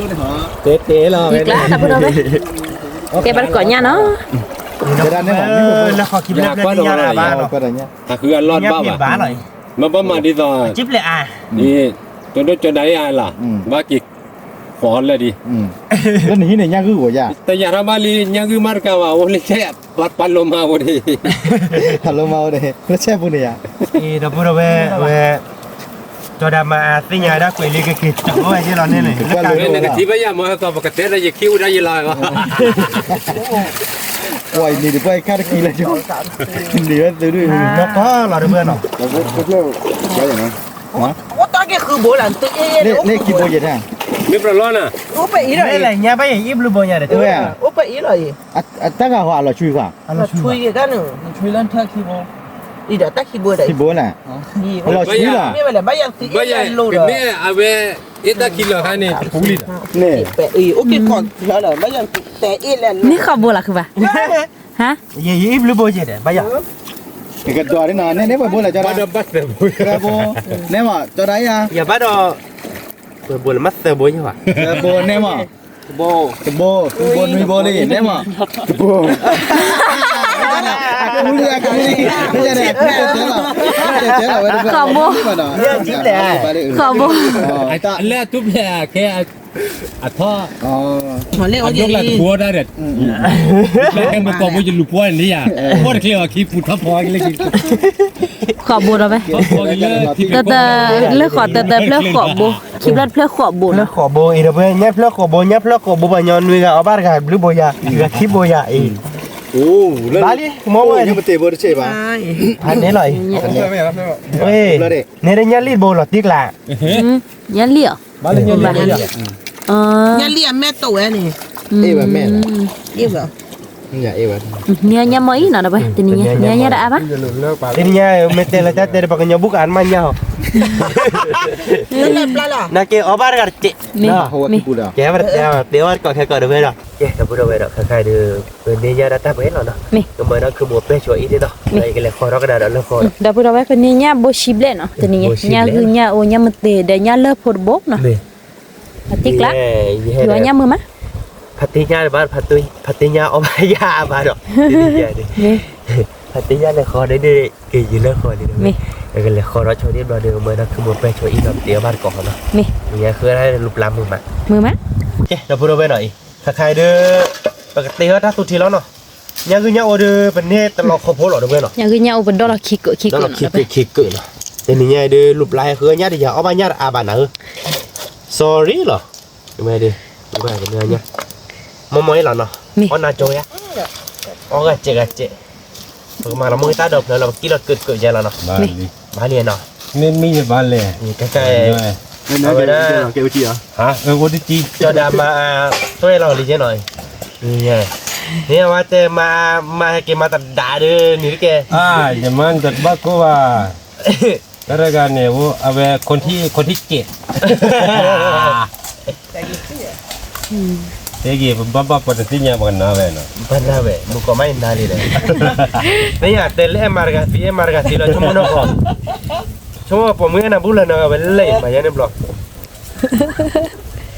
မး တဲတဲလီၤ ဒီပုၢ်ဒီဝဲၢ် ကဲဘၣ်တကိးညၣ်နီၤ လၢဃီခံဖျၢၣ်ဖျၢၣ်ညၣ်ရၢဘၣ်နီၤ အဃုအလီၢ်ဘၣ်ဘၣ် မ့ၢ်ဘၣ်မၤဒ်သိး တဒိၣ်ကၠီဒၣ်အံၤလီၤ ဘၣ်က့ၤ ဃီလၢာ်ဒံး လၢနဟံၣ်န့ၣ်ညၣ်ဂုၢ်ဝဲယါ တယာ်ထီၣ်ဘၣ်လံ ညၣ်ဂုၢ်မးတကးဘၣ် အိၣ်လၢဆဲး ပှၤလိမၤအိၣ်ဒံး ပှၤလိမၤအိၣ်ဒံး လၢဆဲးပူၤန့ၣ်ယါ ဒီပုၢ်ဒီဝဲၢ်ဝဲ ကၠီဒၣ်မၤအသ့ၣ်ညါဒၣ်ကွဲးလံကက့ၤတၢ်အိၣ်ဝဲယဲလီၤန့ၣ်န့ၣ် နကထံၣ်ဘၣ်ယၤမ့ၢ်ဟဲကီး ပကတဲလၢယခံအိၣ်ဒၣ်ယလီၤ ပှၤအံၤန့ၣ် ပှၤအံၤခါတကံလၢကၠီ န့ၣ်ဝဲသုဒု နီၢ်ကီၢ်လီၤတဘၢနီၤ အိၣ်တၢ်က့ၤဃုဘိလၢ လ့ၣ်ခံဘိယဲၢ်တၢ် မ့ၢ်ပြလီၤနၤ အိၣ်ပအံၤလီၤ လ့ၣ်ညါဘၣ်ယဲၢ်အံၤဘျုးဘိညါဒီး တဝဲ အိၣ်ပအံၤလီၤအံၤ အတၢ်ဂၤဟီအလီၤဆွံကွၢ် အလီၤဆွံကွၢ် အံၤဒီးတၢ်ခံဘိ ခံဘိလၢ အလီၤဆွံလီၤ ဘၣ်ယၤသံ ဘၣ်ယၤ ကန့ၢ်အဝဲ အ့ၣ်တၢ်ခံလီၤခါန့ၣ် ပူၤလံ န့ၣ် အိၣ်က့ၤကီးလီၤ ဘၣ်ယၤသံ တဲအ့ၣ်လဲၣ် မ့ၢ်ဃီဘိလီၤခုဘၣ် ဟါ ယဲၢ်အံၤဘျုးဘိယဲၢ်ဒီး ဘၣ်ယၤ ကဒွးဒ်နီၤ နဲန့ၢ်ပှဲၤဘိလဲၣ် ကၠီဒၣ် ဘၣ်ဒီးဘၣ်သၢဘိ သၢဘိ နဲမး ကၠီဒၣ်ယါ ယၤဘၣ်ဒီး ပှဲၤဘိလၢမ့ၢ်သၢဘိယဲၢ်ဘၣ် သၢဘိ နဲမး တဘိ တဘိ ဃုဘိ နွံဘိလံ နဲမး တဘိ အကလံ အကလံ တဲလီၤ တဲလီၤဝဲတဘိ ဃီဘိ ဃီဘိ လၢအထူၣ်ဖျဲးအခဲ အထီၣ် အဒိၣ်ကျါတဘိဒၣ်ဒီး ဟဲမ့ၢ်ကိာ်ဘိယလူၤပှီၢ်န့ၣ်ယါ ပှီၢ်တချ့အီၤခံပူၤထီၣ်ဖီကလၢ ဃီဘိဒီးဝဲ တၢ်တၢ် လၢဃီတၢ်တၢ်ဖျၢၣ်ဃီဘိ ခံဖျၢၣ်တဖျၢၣ်ဃီဘိနီၤ ဖျၢၣ်ဃီဘိအံၤဒီး ပှၤညါဖျၢၣ်ဃီဘိ ညါဖျၢၣ်ဃီဘိ ပှၤညီနွံဂၤအီၣ်ဘၣ်တဂၤဘျုးဘိယါ ဂၤခံဘိယါအံၤ ဘၣ်လံ မ့ၢ်ဝဲ ဖးန့ၢ်လီၤအံၤ န့ၣ်ဒီးညါလံၣ်ဘိလီၤတံၢ်ကျါ ညါလံၣ်အီၤ ညါလံၣ်အမဲာ်တိၢ်ဝဲန့ၣ် အ့ၣ်ဝဲမဲာ်လီၤ ညါမ့ၢ်အံၤနီၤ တဝဲ တနံၤညါ ညါညါတအါဘၣ် တနံၤညါ မ့ၢ်တဲလၢတၢ်တဲဒီး ပှၤကညီဘူၣ်ကအါမးညါအီၤ နာ်က့အီၣ်ဘၣ်တဂၤတစဲး မ့ၢ် ကဲဝဲတဲအီၤ တဲအီၣ်တကိးခဲကိးတဝဲဒီး ကဲ ဒီပုၢ်ဒီဝဲၢ်ဒီး ခဲခါအံၤဒုး ပန့ၢ်ညါဒၣ်တၢ်ပှဲၤလီၤနီၤ ကမၤဒီးခုမိၢ်ပဲဆိအံၤန့ၣ်နီၤ ယကလဲၤဃီထီၣ်ကဒါဒီးလၢဃီဒီး ဒီပုၢ်ဒီဝဲၢ် ပန့ၢ်ညၣ်ဘိဆံဘျဲၣ်နီၤ တနံၤညါ ညၣ်ဂုၢ်ညၣ်အိၣ်ညၣ်မုၢ်သ့ၣ်ဒီးညၣ်လၢၢ်ဖိတဘိနီၤ အတံၢ်ကျါ ယညၣ်မုၢ်မး ဖါတ့ညါဘၣ် ဖါတ့ညါအီၣ်ဘၣ်ယါဘၣ်ဒီး ဖါတ့ညါလဲၤဃီန့ၣ် က့ၤယံၤလၢဃီန့ၣ် ကလဲၤဃီထီၣ်ဆိဒ့ဘျီဒီး ကမၤဒီးခုမိၢ်ပဲဆိအံၤနီၤ ပတ့အီၣ်ဘၣ်တကိးဃီနီၤ ယဃၢဒၣ်လူၤပျၢ်မုာ်မး မုာ်မး ကဲ ဒီပုၢ်ဒီဝဲၢ်နီၤအံၤ ခါခါအံၤဒုး ပကတ့အီၣ်တၢ်သူထံလီၤနီၤ ညၣ်ဂုၢ်ညၣ်အိၣ်ဒီး ပန့ၢ်တလီၤခီဖိလီၤ ဒီပုၢ်ဝဲၢ်နီၤ. ညၣ်ဂုၢ်ညၣ်အိၣ် ပဒီလီၤခံကိးခံကိးနီၤ ဒီလီၤခံကိးခံကိးနီၤ. တနံၤညါအံၤဒီး လူၤပျၢ်ဟဲဃုညၣ်တယၤ အီၣ်ဘၣ်ညၣ်တအါဘၣ်နၤဧၢ. sorry လီၤ. ဝဲဒၣ် ဝဲဒၣ်ကန့ၢ်ညၣ် မီၢ်မီၢ်အံၤလီၤနီၤ. အီၣ်နၤကၠိယါ အီၣ်ဂၤစဲးဂၤစဲး. ပကမၤလီၤမ့ၢ်တၢ်ဒီးဖျၢၣ်လီၤ ပကံၣ်လီၤကၢးကၢးယါလီၤနီၤ. ဘၣ်လံနီၤ. မ့ၢ်မံယဘၣ်လဲၣ်. ကဲကဲ အဝဲဒၣ် အိၣ်တကံၢ် ကၠီၤဒၣ်မၤ သွဲၣ်လီၤလံကဲနီၤ. န့ၣ်အဝဲတဲမၤ မၤဟဲက့ၤမၤတဒါဒီးနံၤတကဲ. ယမၤတဘၣ်ကိးဘၣ်. တၢ်တဂၤန့ၣ် အဝဲ คนที่ คนที่เจ็ด တဲဂ့ၤ ပဘၣ်ဘၣ်ပှၤတသ့ၣ်ညါပှၤကနၣ်ဝဲနီၤ. ဘၣ်နၢ်ဝဲ မုၣ်ကီၤမးအံၤနၢ်လံဒီး သ့ၣ်ညါတဲလၢအဲၣ်မၤတဂၤသံ အဲၣ်မၤတဂၤသံလီၤ ဆိကမိၣ်နီၢ်ကီၢ် ဆိကမိၣ်ပိာ်မုၣ်အဲၣ်နၤဘူၣ်လၢနဂၤဝဲလဲၣ် မၤယါန့ၣ်ဘျီ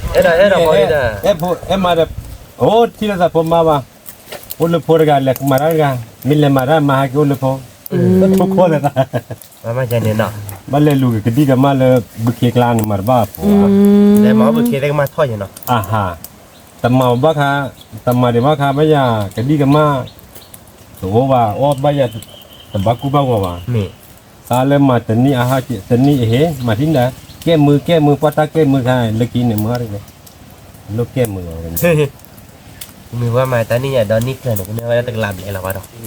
အဲၣ်ဒိးအဲၣ်ဒိးဘီဒၣ် အဲၣ်မၤဒီး အိၣ်ထံၣ်လိာ်သးဖိမါဘၣ် အိၣ်လၢဖိတဂၤ လဲၤကမၤတၢ်တဂၤ မ့ၢ်လဲၤမၤတၢ်မၤဟဲက့ၤအိၣ်လၢဖိ တဖိခိၣ်လၢသး ဘၣ်လဲၤလူၤကကဒံကမၣ်လၢဘုခ့ကျါန့ၣ် မၤတဘၣ်ဖိ လဲၤမၤဘုခ့သဲကမၣ်ထီၣ်ယဲနီၤ အဟါ တမၤဘၣ်ခါ တမၤဒံးဘၣ်ခါ ဘၣ်ယၤကဒံကမၣ် တအိၣ်ဘၣ် အီၣ်ဘၣ်ယၤ တဘၣ်ကူဘၣ်ဂီၤဘၣ် သးလၢမၤတနံၣ်အဟါ တနံၣ်အဟ့ၣ် မၤထံၣ်နၤ ကဲမုာ်ကဲမုာ် ပှၤတၢ်ကဲမုာ်ခါ လၢခံန့ၣ်မၤတဂ့ၤ လိၣ်ကဲမုာ်လီၤ မ့ၢ်ဝဲမၤတၢ်နံၣ်ညါဒီးနံၣ်ကျၢၤန့ၣ် ကန့ၢ်ဝဲဒၣ်တကလးဘျဲၣ်လီၤဘၣ်ဒီး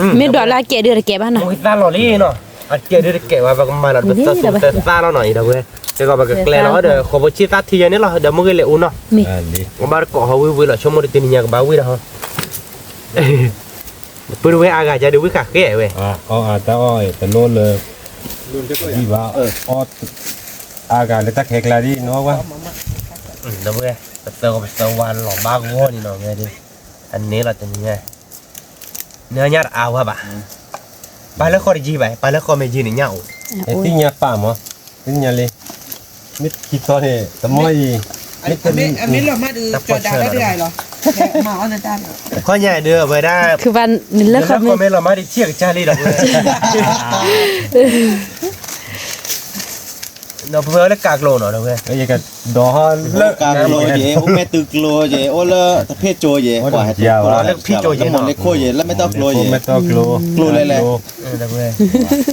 မ့ၢ်ဒွးလၢအကဲဒုးတကဲဘၣ်နီၤ မ့ၢ်သၣ်လီၤလံနီၤ အကဲဒုးတကဲဘၣ် ပကမၤလီၤ ပသၢသူၣ်သၢသၣ်လီၤနီၤ အံၤဒီးဝဲ ကဲကီးပကကျဲလီၤဒီး ဃိးဖိဆံသၣ်ထံယဲန့ၣ်လီၤ ဒီးမ့ၢ်ဂ့ၤလဲၤအိၣ်နီၤ အဘၣ်တကိးဟီဝံၣ်ဝံၣ်လီၤ ဆိကမိၣ်တနံၤညါကဘၣ်ဝံၣ်ဒီးဟီ ပုၢ်တဝဲအါဂၤယၤဒုးဝံၣ်ဃာ်ဃဲဝဲ အီၣ်အါတၢ်အီၣ်အံၤတလိၣ်လၢ ဒံးဘၣ် အီၣ်အါဂၤလၢတၢ်ခဲကျါဒ်နီၤဝဲ ဒီးဝဲ ပသၢဂီၤပသၢဝါလီၤဘၣ်ဂီၢ်န့ၣ်နီၤ ဝဲဒၣ် အန့ၣ်လီၤတနံၤညါ နညၣ်တအါဝဲဘၣ် ပာ်လၢဃီတယံၤဘၣ် ပာ်လၢဃီမ့ၢ်ယံၤန့ၣ်ညၣ်အိၣ် သ့ၣ်ညါပာ်မး သ့ၣ်ညါလံ မ့ၢ်ခံသီန့ၣ် တမီၢ်အံၤ မ့ၢ်တမံၤ မ့ၢ်လီၤမၢ်ဒုး ကၠီၤဒၣ်တၢ်တဂၤအံၤလီၤ ခီညါဒုးအဝဲဒၣ် နလၢဃီမ့ၢ်လီၤမၢ်ဒုး ထံၣ်အကစၢ်လံဒီး ဒီးပဝဲလၢကးကျိၤနီၤ ဒီးဝဲ ယကဒီးဟီလၢကးကျိၤယဲ အိၣ်မဲာ်တုၤကျိၤယဲ အိၣ်လၢတဖ့ၣ်ကၠိယဲ လၢဖ့ၣ်ကၠိယဲ လၢမီၢ်လ့ခိၣ်ယဲ လၢမဲာ်တီၢ်ကျိၤယဲ ကျိၤလဲၤလဲၤ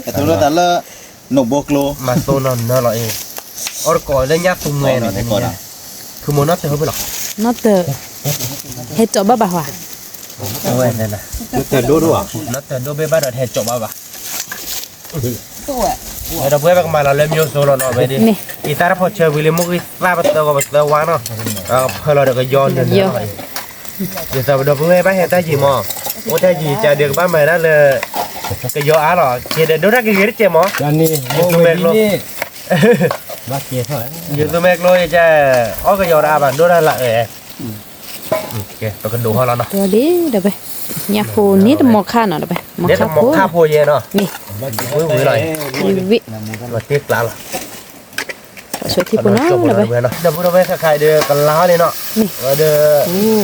တလိၣ်သးလၢ နိၣ်ဘိကျိၤ မၤသိနီၤနၢလီၤအံၤ အီၣ်တကိးလၢညၣ်သူမှဲနီၤ ဖုမိၢ်နီၢ်တၢၤဟဲဖဲလီၤ နီၢ်တၢၤ ဟဲကၠီဘၣ်ဘၣ်ဟါ နီၢ်တၢၤဒိၣ်ဒိၣ်ဘၣ် နီၢ်တၢၤဒိၣ်ဘ့ၣ်ဘၣ်ဒီးဟဲကၠီဘၣ်ဘၣ် ဒီးပဝဲပကမၤလီၤလၢမၠိစိလီၤနီၤ ဝဲဒၣ် အံၤတၢ်တဖီၣ်ဆၢဝံၤလံ မိၢ်ဂံၢ်သၣ်ပသၢဂီၤပသၢဝါနီၤ ဖၢလီၤဒီးကယီနၢၤနၢလီၤအံၤ ဒ်သိးပဒီပုၢ်ဝဲၢ်ဘၣ်ဟဲတၢ်ယံၤမး အိၣ်တၢ်ယံၤကဒီးကဘၣ်မၤဒၣ်လၢ ကယီအါလီၤ ကဲဒီးဒိၣ်တၢ်ဂ့ၤဂ့ၤတကဲးမး ယသူမဲာ်ကျိ ယသူမဲာ်ကျိယက အီၣ်ကယီတအါဘၣ်ဒိၣ်တၢ်လၢအၢ ပကဒိးဟီလီၤနီၤ ဒီး ညၣ်ဖိန့ၣ်တမီၤခါနီၤ ဒီး မီၤခါဖိ မီၤခါဖိယဲနီၤ ဝံၤဝံၤလီၤ တ့ကျးလီၤ ဆိထံဖိနီၤ ဒီး ဒီပုၢ်ဒီဝဲၢ်ခါခါဒီးကလါလံနီၤ ဒီး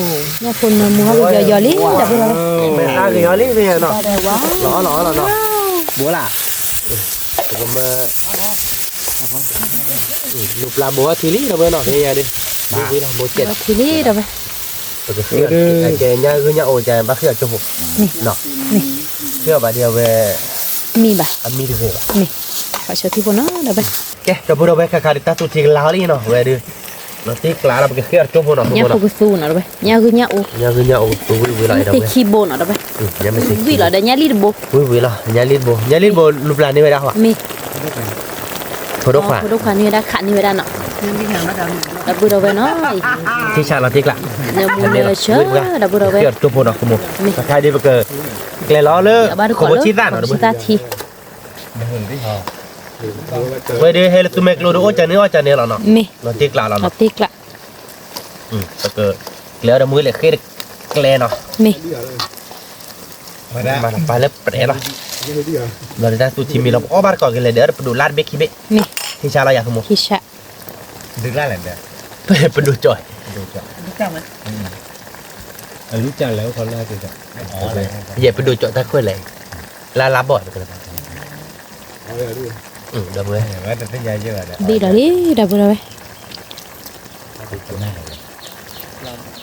ညၣ်ဖိနၢမူဟီၣ်ကယီယီလံ ဒီပုၢ်ဒီဝဲၢ် အါကယီလံနီၤ လီၤလီၤလီၤနီၤ ဘိလၢ ပကမၤ လူၤပျၢ်ဘိထံလံ ဒီပုၢ်ဝဲၢ်နီၤ ဖဲယၤဒုး ဝံၤဝံၤလီၤ ဘိကဲး ပကဃ့အီၤ ကဲညၣ်ဂုၢ်ညၣ်အိၣ်ကဘၣ်ဃ့အီၤကၠိဖိ ဃ့အီၤဘၣ်ဒီးအဝဲ မံဘၣ် အမံတဂ့ၤဘၣ် ဆိထံဖိနီၤ ဒီး ကဲ ဒီပုၢ်ဒီဝဲၢ်ခါခါဒီးတၢ်သူထံကလါလံနီၤ ဝဲဒုး လီၤတ့ကျးဒီးပကဃ့အီၤကၠိဖိနီၤ ညၣ်ဖိကသူနီၤ ဒီး ညၣ်ဂုၢ်ညၣ်အိၣ် ညၣ်ဂုၢ်ည၁အိၣ်ကသူဝံၤဝံၤလီၤ ဒီးဝဲ မ့ၢ်သ့ခံဘိနီၤ ဒီးဝဲ ဝံၤလီၤ ဒီးညၣ်လံၢ်တဘိ ဝံၤဝံၤလီၤ ညၣ်လံၢ်တဘိ ညၣ်လံၢ်တဘိ လူၤပျၢ်န့ၢ်ဝဲဒၣ်ဟီ မ့ၢ် ဖိဒိၣ်ခွါ ဖိဒိၣ်ခွါန့ၢ်ဝဲဒၣ် ခးန့ၢ်ဝဲဒၣ်နီၤ ဒီပုၢ်ဒီဝဲၢ်နီၤ ထံဆးလီၤတ့ကျး နၢမူနၢဆၢ ဒီပုၢ်ဒီဝဲၢ် ကၠိဖိနီၤ ကမိၣ် တခါဒ်ပက ကျဲလီၤလၢ ခိၣ်ဆံသၣ်နီၤ ဒီပုၢ် ဆံသၣ်ထံ ဝဲဒုးဟဲလၢသူမဲာ်ကျိဒီးအိၣ်ကန့ၢ်အီၣ်ကန့ၢ်လီၤနီၤ မ့ၢ် လီၤတ့ကျးလီၤနီၤ လီၤတ့ကျး ပက ကျဲအီၤဒီးမူလဲၣ်ဃ့တကျဲနီၤ မ့ၢ် ပာ်လၢပရဲလီၤ လီၤဒုးတၢ်သူထံမံၤလီၤ ပအီၣ်ဘၣ်တကိးကလဲၤဒီး ပဒိးလါတဘ့ၣ်ခံဘ့ၣ် မ့ၢ် ထံဆးလီၤယၤကမိၣ် ထံဆး ပဒိးကၠီၣ် အလူၤကၠီၣ်လဲၣ် ယဲၢ်ပဒိးကၠီၣ်တၢ်ခွဲးလဲၣ် လါလါဘီၣ် ဒီပုၢ်ဝဲၢ် ဘ့ၣ်ဒီးလံ ဒီပုၢ်ဒီဝဲၢ်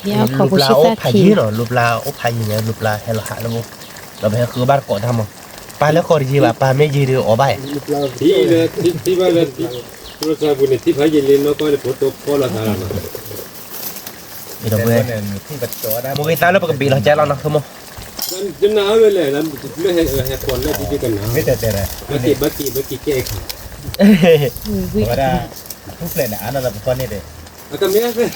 လူၤပျၢ်အိၣ်ဖးယံၤနီၤ, လူၤပျၢ်အိၣ်ဖးယံၤန့ၣ် လူၤပျၢ်ဟဲလီၤဟးလၢမူ, ဒီးပဟဲဃုဘၣ်တကိးတၢ်မး, ပၢ်လၢဃီတယံၤဘၣ်, ပၢ်မ့ၢ်ယံၤဒီးအီၣ်ဘၣ်, ထံၣ်လၢထံၣ်ဘၣ်လၢ ဖိသၣ်ပူၤန့ၣ် ထံၣ်ဖးယံၤလံနီၢ်ကီၢ်န့ၣ် ဖိတိဖီလီၤသးလီၤနီၤ, ဒီးဝဲ မိၢ်ဂ့ၤသးလၢပကဘ့ၣ်လီၤကဲလီၤနီၤ ခမီ, ဟဲကွၢ်လၢဒ်ကနၤ, ဘၣ်က့ၤ ဘၣ်က့ၤ ဘၣ်က့ၤကဲအခါ, ဝဲဒၣ် ထူၣ်ဖျဲးန့ၣ် အါနီၢ်သးပဖီန့ၣ်ဒီး အကမ့ၢ် ဘၣ်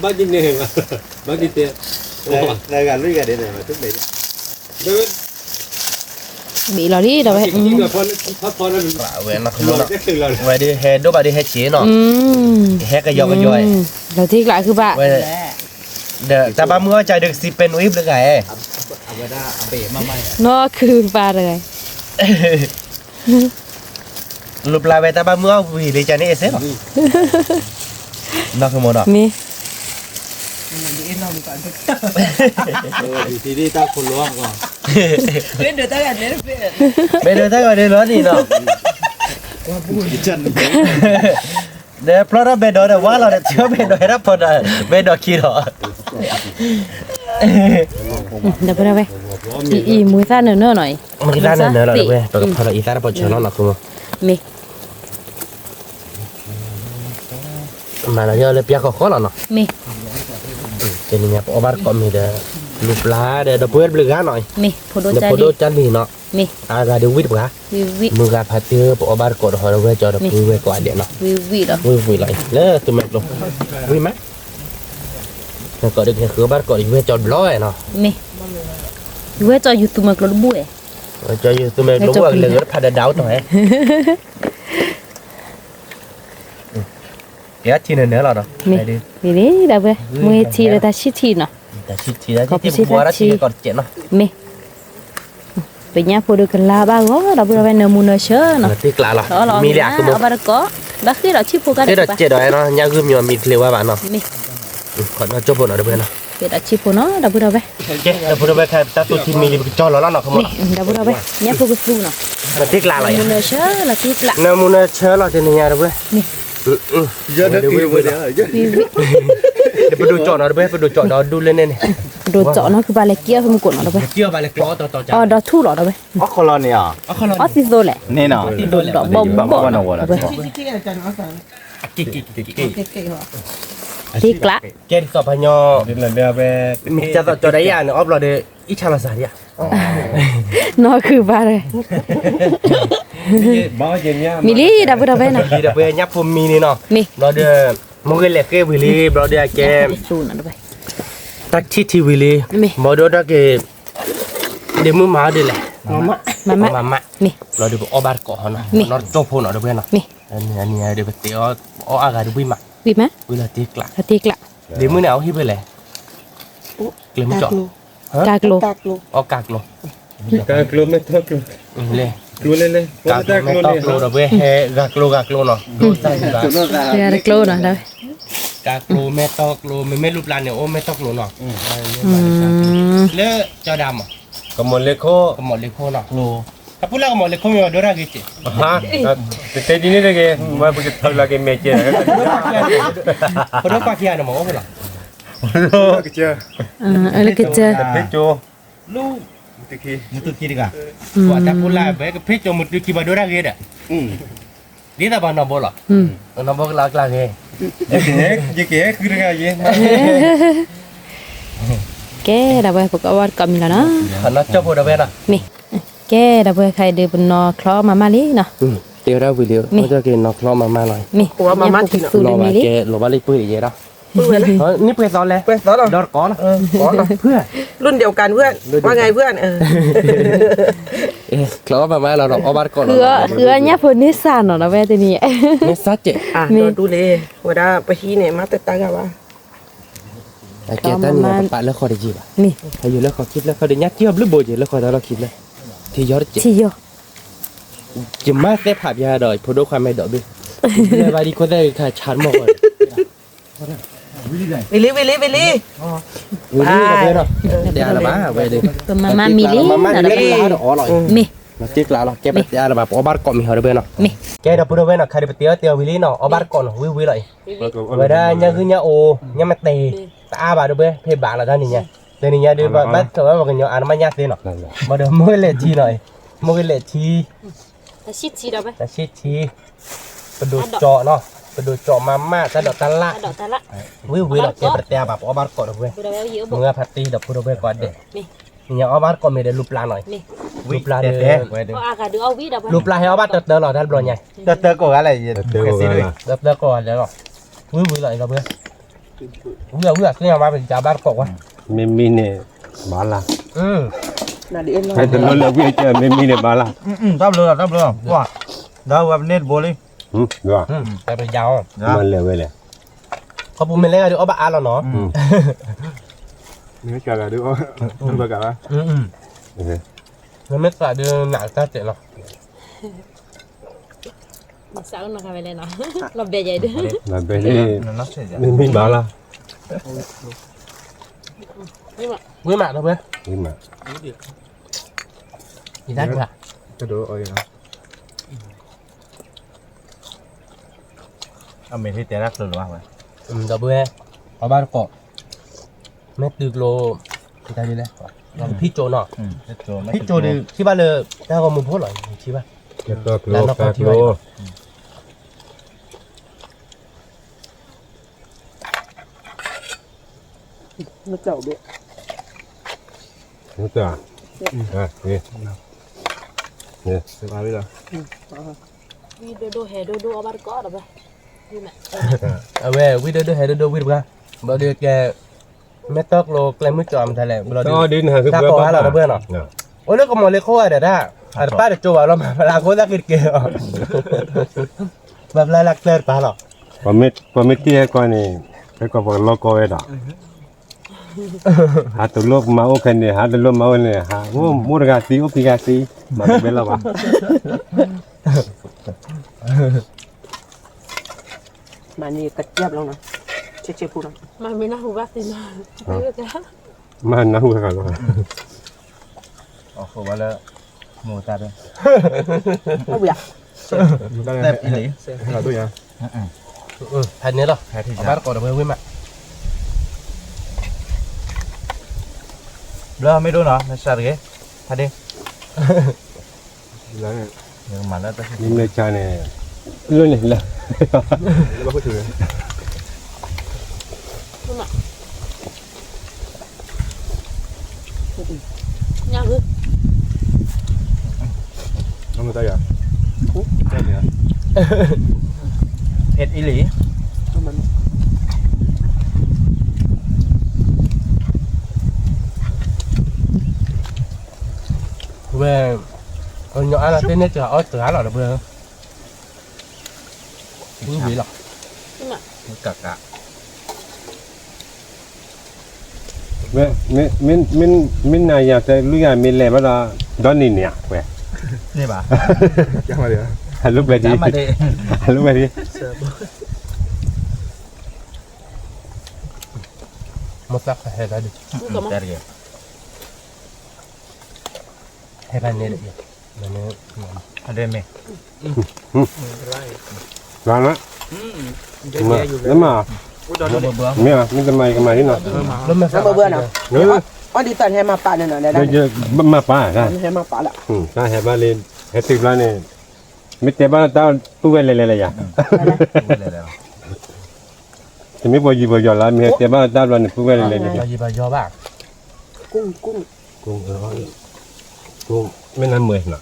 ဘၣ်က့ၤန့ၣ် ဘၣ်က့ၤတဲ, နဂၤလွံၢ်ဂၤဒဲးန့ၣ် ထူၣ်ဖျဲး, ဘ့ၣ်လီၤလံဒီးဝဲ, ဝဲဒၣ်ဟဲဒိၣ်ဘၣ်ဒီးဟဲဆံးနီၤ, ဟဲကယီကယီ, လီၤတံၢ်ကျးခုဘၣ်, ဒီးတၢ်ဘၣ်မုၢ်အီၣ်ကၢဒုးကစံးပဲနွံဘျုးဂၤဧၢ, နီၢ်ခုဘၣ်တဂၤ လူၤပျၢ်ဝဲတၢ်ဘၣ်မုၢ်အီၣ်ဝံၤလံကန့ၣ်အစဲလီၤ, နီၢ်ကမီၤဒီး, မ့ၢ်, တၢ်ခိၣ်လီၤ, မ့ၢ်ဒိးတၢ်ဂၤဒဲးလီၤန့ၣ်နီၤ, ဒီးဖျီထီၣ်ဘဲဒီးဒီးဝါလီၤဒီး ထံၣ်ဘဲဒီးဟဲထီၣ်ဖီဒီး ဘဲဒီးခံလီၤ, ဒီပုၢ်ဒီဝဲၢ်, အံၤ အံၤ မူသၣ်နၢၤနၢၤနီၤအံၤ, မူသၣ်နၢၤနၢၤလီၤဒီးဝဲၢ် ပကဖီလီၤအံၤသၣ်တပီၤဆၢလီၤနီၤ ခမီၤ, မ့ၢ် မၤလီၤယီၤလၢပျၢ်ဃီဃီလီၤနီၤ, မ့ၢ်, တနံၤညါပအီၣ်ဘၣ်တကိးမ့ၤဒီး လူၤပျၢ်ဒီး ဒီပုၢ်ဝဲၢ်တဘျုးဂၤနီၤအံၤ, မ့ၢ်, ဒီးဖိဒိၣ်ကၢ်လံၤနီၤ, မ့ၢ်, အါဂၤဒုးဝံၣ်တပှၤ, မုၢ်ဂၤဖးတၢ်ပအီၣ်ဘၣ်တကိးဒီးဟီဒီးဝဲၢ်ကၠီဒီးပုၢ်ဝဲၢ်ကိးဂၤဒဲးနီၤ, ဝံၣ်ဝံၣ်လီၤ, ဝံၣ်ဝံၣ်လီၤအံၤ လၢသုမဲာ်ကျိၤ, ဝံၣ်မး နကိးဒုးကဟဲဃုဘၣ်တကိးဒီးယဝဲၢ်ကၠီဘျီဝဲနီၤ, မ့ၢ်, ယဝဲၢ်ကၠီယူၤသုမဲာ်ကျိၤတဘူၣ်ဝဲ, ကၠီယူၤသုမဲာ်ကျိၤတဘူၣ်ဝဲ ကလဲၤဂၢၢ်တဖးဒီးဒၣ်အိၣ်တီၤဝဲ ကဲထံနၢၤနၢၤလီၤဒီး, မ့ၢ်ဒ်ဒၣ်ဝဲ, မ့ၢ်ထံဒီးတၢ်ဆံၣ်ထံနီၤ, တၢ်ဆံၣ်ထံ တၢ်ဆံၣ်ထံ ပှၤတၢ်ဆံၣ်ထံကီးတစဲးနီၤ, မ့ၢ်, ပညၣ်ဖိဒုးကလါဘၣ်ဂီၤ ဒီပုၢ်ဒီဝဲၢ် နၢမူနၢဆၢနီၤ, တ့ကျးလီၤ, မံလံအကမိၣ်, ဘၣ်တကိး, ဘၣ်ဃ့ဒီးဆံၣ်ဖိကါ ဃ့ဒီးစဲးဒီးနီၤ ညၣ်ဂုၢ်မံအီၤမံတချ့ဝါဘၣ်နီၤ, မ့ၢ်, ခီနီၢ်ကၠိဖိနီၤ ဒီပုၢ်ဝဲၢ်နီၤ, ဃ့ဒီးဆံၣ်ဖိနီၤ ဒီပုၢ်ဒီဝဲၢ်, ကဲ ဒီပုၢ်ဒီဝဲၢ် တၢ်သူၣ်ထံမံလံ ပကကၠီလီၤလီၤနီၤ ခမီ, ဒီပုၢ်ဒီဝဲၢ် ညၣ်ဖိကသူနီၤ, တ့ကျးလီၤ, နၢမူနၢဆၢလီၤ တ့ကျး, နၢမူနၢဆၢလီၤ တနံၤညါ ဒီပုၢ်ဝဲၢ် ပဒိၣ်ကၠီနီၤ ဒီပုၢ်ဝဲၢ် ပဒိၣ်ကၠီဒီးဒူၣ်လၢန့ၣ်န့ၣ်, ပဒိၣ်ကၠီနီၤ ဖုပာ်လဲၤက့ၤအီၣ်ဖုမူကိးနီၤ ဒီပုၢ်ဝဲၢ်, အီၣ်ဒီးထူၣ်လီၤ ဒီပုၢ်ဝဲၢ်, အီၣ်ခီလီၤန့ၣ်, အီၣ်သံသိလီၤ, ဒီးဘီဘီ, တ့ကျး, ကဲဒ်သိးပှၤညီ, မ့ၢ်ကသီၣ်ကၠီဒၣ်ယၤန့ၣ် အီၣ်ဘျီဒီး အံၣ်ဆါလီၤစၢ်ဒံးဧါ, နီၢ်ခုဘၣ်ဒီး, မံလံ ဒီပုၢ်ဒီဝဲၢ်နီၤ, ဒီပုၢ်ဝဲၢ် ညၣ်ဖိမံန့ၣ်နီၤ, ဘျီဒီး, မိၢ်ဂ့ၤလဲၤဃ့ဝံၤလံ ဘျီဒီးအကဲ, တၢ်ထံၣ်ထံဝံၤလံ, ဘျီဒီးတၢ်က့ၤ, ဒ့မုၣ်မၤအီၤဒ်လဲၣ်, မၤမး, ဘျီဒီးပအီၣ်ဘၣ်တကိးဟီနီၤ, နီၢ်ကၠိဖိနီၤ ဒီပုၢ်ဝဲၢ်နီၤ, အနံၤအံၤဒီးပသ့ၣ်အီၣ်အါဂၤဒီးဝံၣ်မး, ဝံၣ်လီၤတ့ကျး, ဒ့မုၣ်န့ၣ် အအိၣ်ဟံၣ်ဖဲလဲၣ်, ကျဲမုၢ်ကၠီ, ကၢ်ကျိ, အီၣ်ကၢ်ကျိ, ကၢ်ကျိမဲၢ်တီၢ်ကျိ, ကၢ်ကျိမဲၢ်တီၢ်ကျိဒီးပှၤဟဲဂၤကျိဂၤကျိနီၤ, ဂၤတကျိနီၤ, ကၢ်ကျိမဲၢ်တီၢ်ကျိ မ့မ့ၢ်လူၤပျၢ်န့ၣ် အိၣ်မဲၢ်တီၢ်ကျိနီၤ, လၢကၠီဒၣ်မး, ကမီၤလ့ခိၣ်, ကမီၤလ့ခိၣ်နီၤ, အပူၤလၢကမီၤလ့ခိၣ်မ့ၢ်ဒိၣ်တၢ်ဂ့ၤက့ၤ, တတဲဒ်န့ၣ်တဂ့ၤ, ပကထၢလီၤက့ၤမဲာ်ကဲ, ပဒိၣ်ကွၢ်ခံဂၤန့ၣ်မ့ၢ်အိၣ်ဖဲလဲၣ်, လၢကစၢၢ်, ဖဲကၠိ မုၢ်တုခံတဂၤ, ပှၤတၢ်ဖိလၢဘဲကဖ့ၣ်ကၠီမုၢ်တုခံဘၣ်ဒိၣ်တၢ်ဂ့ၤဒီး, ဒ်သိးပှၤနီၢ်ဘိလီၤ, နီၢ်ဘိကလါကလါဂ့ၤ, ယကဟဲဃုတဂၤယဲ, ကဲဒီပုၢ်ဝဲၢ် ပကအီၣ်ဘၣ်တကိးမံၤလီၤနီၤ, နီၢ်ကၠိဖိဒီပုၢ်ဝဲၢ်နီၤ, မ့ၢ်, ကဲဒီပုၢ်ဝဲၢ် ခဲအံၤဒုးပနီၤချီမၤမၢ်လံနီၤ, တဲဝဲဒၣ်ဝံၤလံ, မ့ၢ်, ကဲနီၤချီမၤမၢ်လီၤ, မ့ၢ်, လီၤဘၣ်လံပှ့ၤယဲဒီး န့ၣ်ပှဲၤသီလဲၢ်, ဒီးတကိးလီၤ, ဖုၣ်, လွၢ်ဒဲးကၢ်ဝဲၢ်, ဝါငဲဝဲၢ်, ချီမၤမၢ်လီၤဒီး အီၣ်ဘၣ်တကိးလီၤ, ဃုအီၣ်ညၣ်ဖိန့ၢ်စၢ်နီၤ ဒီပုၢ်ဝဲၢ်တနံၤ, န့ၢ်စၢ်ကဲး, ဒီးဒူၣ်လံ, ဝဲဒၣ်ပဟံၣ်န့ၣ် မၤတတၢ်ဂၤဘၣ်, အကဲတၢ်န့ၣ်ပပာ်လၢဃီတယံာ်ဘၣ်, ဟဲယိၤလၢဃီခံဖျၢၣ် ဃီဒီးညၣ်ကံၢ်အီၤဘျုးဘိက့ၤ လၢဃီတၢ်လီၢ်ခံဖျၢၣ်, ထံယီၤတကဲး, ယမၤသဲဖးပျါဒီး ဖိဒိၣ်ခွါမဲာ်ဒိးဘ့ၣ်, လၢဘၣ်ဒံခိၣ်သၣ်ဂ့ၤခါဆါတမီၢ်ဃီ, ဝံၤလံ ဝံၤလံ ဝံၤလံ, ဝံၤလံ ဒီပုၢ်ဝဲၢ်နီၤ, တဲလၢၤဘၣ်ဝဲဒီး, ပမၤမၢ်မံၤလံ, မၤမၢ်မံၤလံ, မ့ၢ် တ့ကျးလီၤ ကဲပတဲအါလၢၤဘၣ် ပအီၣ်ဘၣ်တကိးမ့ၢ်ဟီဒီပုၢ်ဝဲၢ်နီၤ. ကဲဒီပုၢ်ဝဲၢ်နီၤ ခါဒီးပတဲအီၣ်တဲအီၣ်ဝံၤလံနီၤ အီၣ်ဘၣ်တကိးနီၤ ဝံၤဝံၤလီၤအံၤ. ဝဲဒၣ်ညၣ်ဂုၢ်ညၣ်အိၣ် ညၣ်မ့ၢ်တဲ တအါဘၣ်ဒီပုၢ်ဝဲၢ် ဖဲဘၣ်လီၤတၢ်နံၤညါ, တနံၤညါဒီး ဘၣ်ထီၣ်ဝဲပှၤကညီအါတမၣ်ညၣ်သ့နီၤ, ဘၣ်ဒီးမိၢ်ကလဲၤထံနီၤ, မိၢ်ကလဲၤထံ တၢ်ဆံၣ်ထံ ပဒိၣ်ကၠီနီၤ, ပဒိၣ်ကၠီမၤမၣ် တၢ်ဒိးတၢ်လၣ်, ဝံၤဝံၤလီၤ ကဲပတဲအါဘၣ် ပအီၣ်ဘၣ်တကိးဒီပုၢ်ဝဲၢ်, မုၢ်ဂၤဖးတံၢ်ဒီပုၢ်ဝဲၢ်ကိးဂၤဒဲး, နံၤညါအီၣ်ဘၣ်တကိးမ့ၢ်ဒီးလူၤပျၢ်နီၤ, လူၤပျၢ်ဒီး လူၤပျၢ်ဟဲအီၣ်ဘၣ်တၢၢ်တၢၢ်လီၤ တၢ်တဘျီညါ, တၢၢ်တၢၢ်ကိးဂၤလဲၣ်, တၢၢ်ကိးဂၤလဲၣ်လီၤ, ဝံၤဝံၤလီၤ ဝံၤဝံၤ သ့ၣ်ညါဘၣ်ပကဘၣ်တကိးဝဲ, မ့မ့ၢ်န့ၣ် ဘၣ်လၢ်, ဟဲတလိၣ်လၢဝံၣ်အကၢ မ့မ့ၢ်န့ၣ်ဘၣ်လၢ်, တၢ်ဘျုးလီၤ တၢ်ဘျုးလီၤ, ဒီးဝဲပန့ၢ်တဘိလံ, မၤလဲၤဝဲလဲၣ်, ခီပူၤမ့ၢ်လဲၤဂၤဒုးအီၣ်ဘၣ်အါလီၤနီၤ, မ့ၢ်စှၤဂၤဒုးအီၣ်ဘၣ်ဂၤဘၣ်, မ့ၢ်စှၤဒုးနးတၢ်တဲာ်လီၤ နစးအိၣ်နီၤခါဝဲလဲၣ်နီၤ, လီၤဘဲယဲဒုး, လီၤဘဲဒုး, မ့မ့ၢ်ဘၣ်လၢ်, ဝံၤမးဒီးဝဲ, ဝံၤမး, ယတၢ်ဒုးဧါ, တဒိးအီၤယဲနီၤ, အမ့ၢ်ဟ့ၣ်တဲဒၣ်ကျိၤလီၤဝဲ, ဒီးဝဲ, အီၣ်ဘၣ်တကိး, မ့ၢ်တုၤကျိၤ, တၢ်ဒ်လဲၣ်, ဖံကၠိနီၤ, ဖံကၠိဒုး ထံၣ်ဘၣ်လၢ တၢ်ဂီၤမူဖိလီၤ ထံၣ်ဘၣ်, လၢနီၢ်ကီၢ်ထံၣ်ဘၣ်, မ့ၢ်တၢ်, မ့ၢ်တၢ်, ဝံၤဒိၣ်ဒိၣ်ဟဲဒိၣ်ဒိၣ်အီၣ်ဘၣ်တကိးဒီးဘၣ်, အဝဲ ဝံၣ်ဒိၣ်ဒိၣ်ဟဲဒိၣ်ဒိၣ်ဝံၣ်တပှၢ်, ဘျီဒီးကဲ, မ့ၢ်တၢ်ကျိၤကျဲမုၢ်ကၠီမတၤလဲၣ် ဘျီဒီး, တၢ်ကိးဟါလီၤတပှၢ်နီၤ, အိၣ်လၢကမီၤလ့ၤခိၣ်ဝဲဒီးတၢ်, အတပၢ်တကၠိဘၣ်လီၤ မၤဖျါခိၣ်သၣ်ဃံတက့ၢ်လီၤ, မၤဖျါလၢကျဲတပၢ်လီၤ, ပှၤမ့ၢ်တ့ၢ်ဟဲကီန့ၣ်, ဟဲကီပှၤကလီကီဝဲဒီး ဟးတလိၣ်မၤအိၣ်ခဲန့ၣ် ဟးတလိၣ်မၤအိၣ်န့ၣ် ဟးအိၣ်မိၢ်တဂၤသံ အိၣ်ဖံဂၤသံ, မၤတဘဲလီၤဘၣ်. မၤန့ၢ်ကစၢ်ဘျီနီၤ, ဆဲးဆဲးဖိနီၤ, မၤမ့ၢ်နၢ်ဟူဘၣ်သ့နီၤ, မၤနၢ်ဟူဘၣ်လီၤ, အဃိဘၣ်လၢ, မိၢ်တၢ်ဒၢ, တဲအံၤလံ, ဖဲန့ၣ်လီၤ, ဘၣ်တကိးဒီးဝဲဝံၣ်မး, ဘျီမ့ၢ်ဒိၣ်နီၤ မ့ၢ်စှၤတဂ့ၤ, ဖးဒ့ မ့ၢ်မ့ၢ်ဆါန့ၣ်, လၢန့ၣ်လၢ, ညၣ်ဂုၢ်, ဖဲအံၤလံ ဝဲ, ကညီအါလီၤသ့ၣ်န့ၣ် တဂၤအီၣ်တဂၤလီၤဒီးဝဲ, ဝံၤလီၤ, ကက မ့ၢ်နၤယၤတဲလွံၢ်ဂၤမ့ၢ်လဲၤဘၣ်ဒီး, ဒီနံၤန့ၣ်ဧါ, ဝဲ, အလိၣ်ဝဲဒ်, အလိၣ်ဝဲဒ်, မ့ၢ်သၣ်ဖဲဟဲတၢ်ဒုး, ဟဲတၢ်န့ၣ်, အဒဲမ့ၢ်, လၢ, လၢမၤ, မ့ၢ်, မ့ၢ်တမၤယကမၤဟံၣ်နီၤ, လၢမၤဘၣ်နီၤ, အီၣ်ဒ်သိးဟဲမၤပာ်န့ၣ်နီၤ, မၤပာ်, တၢ်ဟဲဘၣ်လံ, ဟဲတုၤဘျီန့ၣ်, မ့ၢ်တဲဘၣ်တၢ်ပုၢ်ဝဲၢ်လဲၤလဲၤလၢယၤ, တမ့ၢ်ပှၤယံၤပှၤယီၤလၢ မ့ၢ်ဟဲတဲဘၣ်တၢ်ဘျီန့ၣ် ပုၢ်ဝဲၢ်လဲၤလဲၤလၢယၤ, မ့ၢ်နမုာ်နီၤ,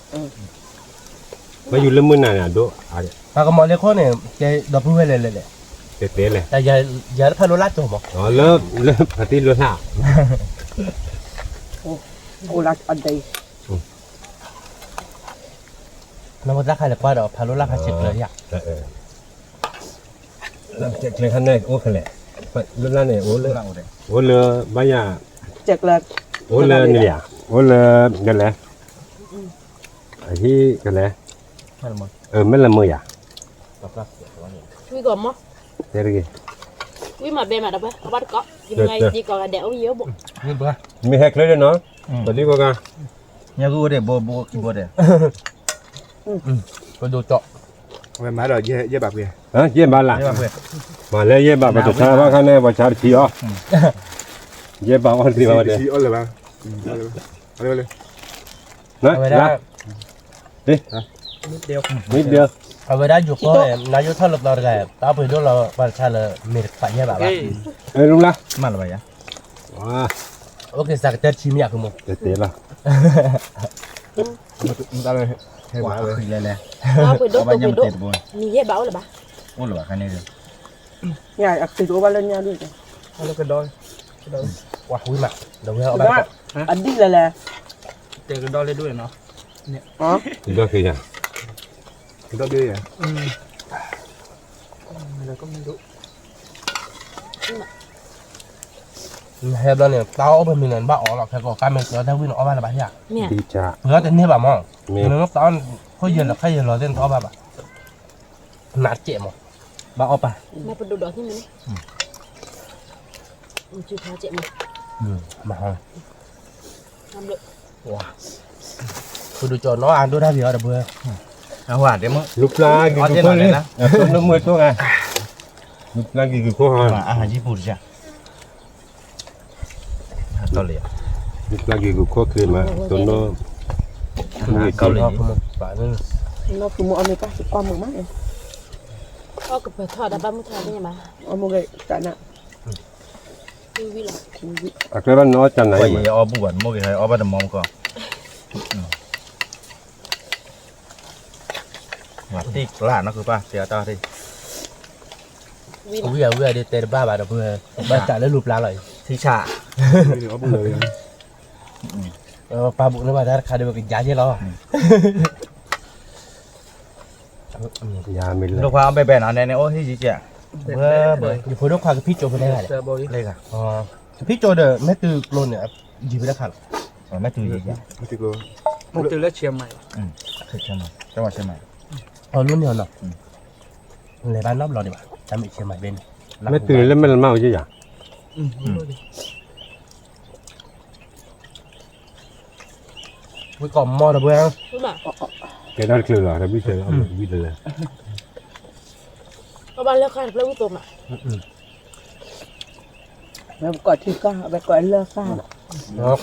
ဘၣ်ယူၤလၢမုၢ်နၤန့ၣ် အဒိၣ်, ပှၤကမီၤလ့ခိၣ်န့ၣ် ကဲဒီပုၢ်ဝဲၢ်လဲၤလဲၤလဲၤ, တဲတဲလဲၣ်, ယၤတဖၣ်လိၣ်လၢကၠိမး, လၢ, လၢဖါတံၢ်လိၣ်လၢ်, အိၣ်လၢအဒဲ, နဝတၢ်ခါလဲၤကွၢ်ဒီး ဖးလိၣ်လၢ်ခါဆဲးကျၢၤယၤ, ဆဲးကျၢၤခါန့ၣ်အိၣ်ခဲလဲၣ်, လိၣ်လၢ်န့ၣ်, အိၣ်လၢဘၣ်ယၤ, အိၣ်လၢန့ၣ်ယၤ, အိၣ်လၢ, ကလဲၣ်, အဟံၣ်ကလဲၣ်, မ့ၢ်လၢမုာ်ယၤ, တဲတဂ့ၤ, မ့ၢ်ဟဲချ့ဒၣ်နီၤ, ပဒ်ကိးဂၤ, ညၣ်ဂုၢ်အိၣ်ဒဲးဘိဘိခံဘိဒဲး, ပဒိၣ်ကၠီ, ဝဲမၤဒီးယဲၢ်ဘးပှဲၤ, ယဲၢ်ဘးလၢ်, မၤလၢယဲၢ်ဘး ပတဆါဘၣ်ခါန့ၣ် ပှၤဆါတဆံအီၤ, ယဲၢ်ဘးအီၣ်တသ့ဘၣ်ဝဲဒဲး, အီၣ်လၢၤဘၣ်, အဝဲဒၣ်, မ့ၢ်ဒၢ, အဝဲဒၣ်ယိၤကီၢ် နါယိၣ်ထီၣ်လၢသီတဂၤ, တၢ်ပှ့ၤဒိၣ်လီၤ ပှၤတဆါလၢ မ့ၢ်တပာ်ယဲၢ်ဘးဘၣ်, မၤလၢၤဘၣ်ယါ, အိၣ်က့ၤစးကတၢၢ်တဆံမ့ၢ်ယါ ဃုမိၢ်, တဲလီၤ, လဲၤလဲၤ, ပှ့ၤဒိၣ်ပှ့ၤဒိၣ်, မ့ၢ်ယဲၢ်ဘးအိၣ်လၢၤဘၣ်, အိၣ်လၢၤဘၣ်ခါန့ၣ်ဒီး, အကဒီး, ဝံၤမး, ဒီးဝဲအီၣ်ဘၣ်, အဒံၣ်လဲၤလဲၤ, တဲကဒီးလၢဒိၣ်နီၤ, ကဒီးက့ၤယါ, ကဒီးဒ်ယါ, ဟဲဘျီန့ၣ် တၢ်အီၣ်ပမံၤန့ၣ် နဘၣ်အီၣ်လီၤ ခဲကိးကါမ့ၢ်ကၠီတၢ်ဝံၣ်န့ၣ် အီၣ်ဘၣ်လၢၤဘၣ်ယါ, ပှ့ၤအီၣ်တန့ၢ်ဘၣ်မး, မ့ၢ်တၢ်အီၣ်ခိၣ်ယဲၢ်လီၤ ခဲယဲၢ်လီၤသ့ၣ် နတအီၣ်ဘၣ်ဘၣ်, နးကဲးမး, ဘၣ်အီၣ်ပၢ်, မၤဒိၣ်ကၠီနီၤ အဒိတၢ်ဂ့ၤအီၤတဘၣ်, လူၤပျၢ်ဂ့ၤက့ၤခိၣ်လံ, လူၤပျၢ်ဂ့ၤက့ၤခိၣ်, လူၤပျၢ်ဂ့ၤက့ၤခိၣ်ချ့မး, တိၢ်နီၣ်, နီၢ်ဖုမိၢ်အီၣ်မ့ၢ်တၢ်စ့ၢ်ကီးမုာ်မး, အီၣ်ကပၢၤထီၣ်ဒီးဘၣ်မုၢ်ထီၣ်သ့ၣ်ညါဘၣ်, အီၣ်မ့ၢ်ဂ့ၤတၢ်နး, အကျဲဘၣ်နီၢ်တၢ်နး, အီၣ်ဘူၣ်ဘၣ် နမိၢ်ဂ့ၤ အီၣ်ဘၣ်တမီမကီၢ်, မၤတံၢ်ကျါနီၢ်ခုပၢ် တဲအတၢ်ထံၣ်, ဝံၤအဝံၤအဒ့တဲတဘၣ်ဘၣ်ဒီးပှၤ, ဘၣ်တၢ်လၢလူၤပျၢ်လီၤအံၤ, ထံဆး, ပာ်ဘူးန့ၢ်ဘၣ်တၢ်တခါဒီးပကယါယဲၢ်လီၤ, ဒိၣ်ခွါအီၣ်ဘဲဘဲနီၤ နဲန့ၣ်အိၣ်ဟံၣ်ယံကဲး, ယဖိဒိၣ်ခွါကဖံးကၠိဖဲန့ၣ်ဂၤလဲၣ်, ကဖံးကၠိဒီး မဲၢ်တုၤကျိန့ၣ် ယံၤဖဲတခါလီၤ, မဲၢ်တုၤယံၤ, မဲၢ်တုၤလၢဆဲးမး, ဆဲးမး, အီၤလိၣ်န့ၢ်အီၤနီၤ, လဲၤဘၣ်နီတဘျီဒံးဘၣ် တၢ်မ့ၢ်ဆဲးမးဖဲန့ၣ်, မဲၢ်တုၤလၢမဲၢ်လမၢ်အိၣ်ယဲၢ်ယၤ ဝံကိးမီၢ်တပှဲၤ, ကဲဒၣ်တချုးလီၤ တဘံၣ်စၢၤလီၤ ဝံတလဲၤ, အဘၣ်လၢဃာ်တဖျၢၣ်ဝံသိမး, ဝဲကိးထံဃာ် ဝဲကိးလၢဃာ်,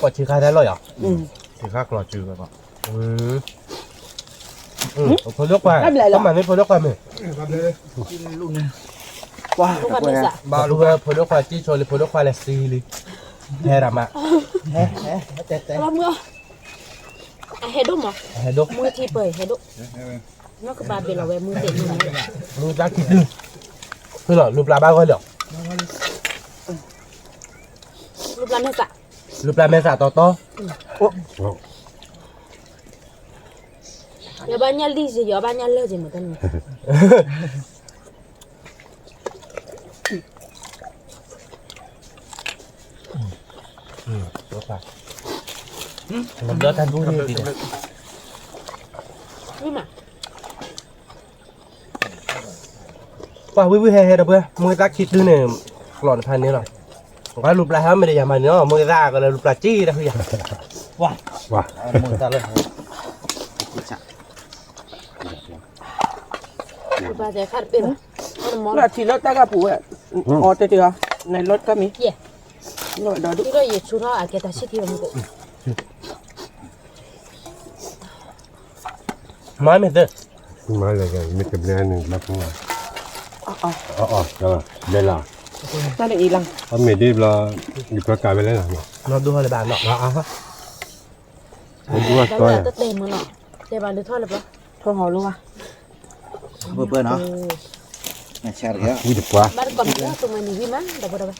ကိးထံဃာ်တၢ်လီၢ်ယၤ, ထံဃာ်ကျီၤစုၤဝဲကိး, ဖိဒိၣ်ခွါ, မ့ၢ်ဖိဒိၣ်ခွါမ့ၢ်, ဖိဒိၣ်ခွါစံၣ်ဆိလံ ဖိဒိၣ်ခွါလဲၤစံလံ, ဟဲရမး, ဟဲ, အဟဲဒိၣ်မး, ဟဲဒိၣ်, မုၢ်ထံပၢၢ်ဟဲဒိၣ်, နီၢ်ကဘၣ်ဘ့ၣ်လီၤဝဲမုၢ်သ့ၣ်မုၢ်, မုၢ်တၢ်ခံတုၤ, ဖုလီၤ လူၤပျၢ်ဘၣ်ဂီၢ်လီၤ, လူၤပျၢ်မဲာ်သၣ်, လူၤပျၢ်မဲာ်သၣ်တီတီ, ယဘၣ်ညၣ်လံၣ်စ့ၢ် ယဘၣ်ညၣ်လၢၢ်စ့ၢ်မးတၢ်န့ၣ် ပှၤဝံၤဝံၤဟဲဟဲဒီးပှၤ မုၢ်တၢ်ခံတုၤန့ၣ် ကျီၢ်တဖၣ်န့ၣ်လီၤ, ပှၤလူၤပျၢ်ဟဲမ့ၢ်တယၤမၤန့ၣ်လီၤ မုၢ်တၢ်ကလၢလူၤပျၢ်က့ၤတၢ်ဃုယၤ, ပှၤ, ပှၤတဲခါတပ့ၢ်လီၤ, လၢထံလၢတၢ်ဂၤပူၤဝဲ, အီၤတဲတ့ၢ်အီၤ, နလိတၢ်မံၤ, ဒီးဒုး, မၤမ့ၢ်သ့, မၤလၢမ့ၢ်ကဘျဲန့ၣ် ဘျဲဖိ, အီၤ, ဘျဲလီၤ, အီၤမ့ၢ်ဒ်ဘျီ, ယဖျီကးဝဲလဲၣ်လီၤ, ဒိၣ်ဟီလၢဘၣ်နီၤ, ဒိၣ်ဟီလၢဘၣ်, တဲဘၣ်လၢထီၣ်လၢဘျီ, ထီၣ်ဟီလၢဘၣ်, ဘၣ်တကွၢ်,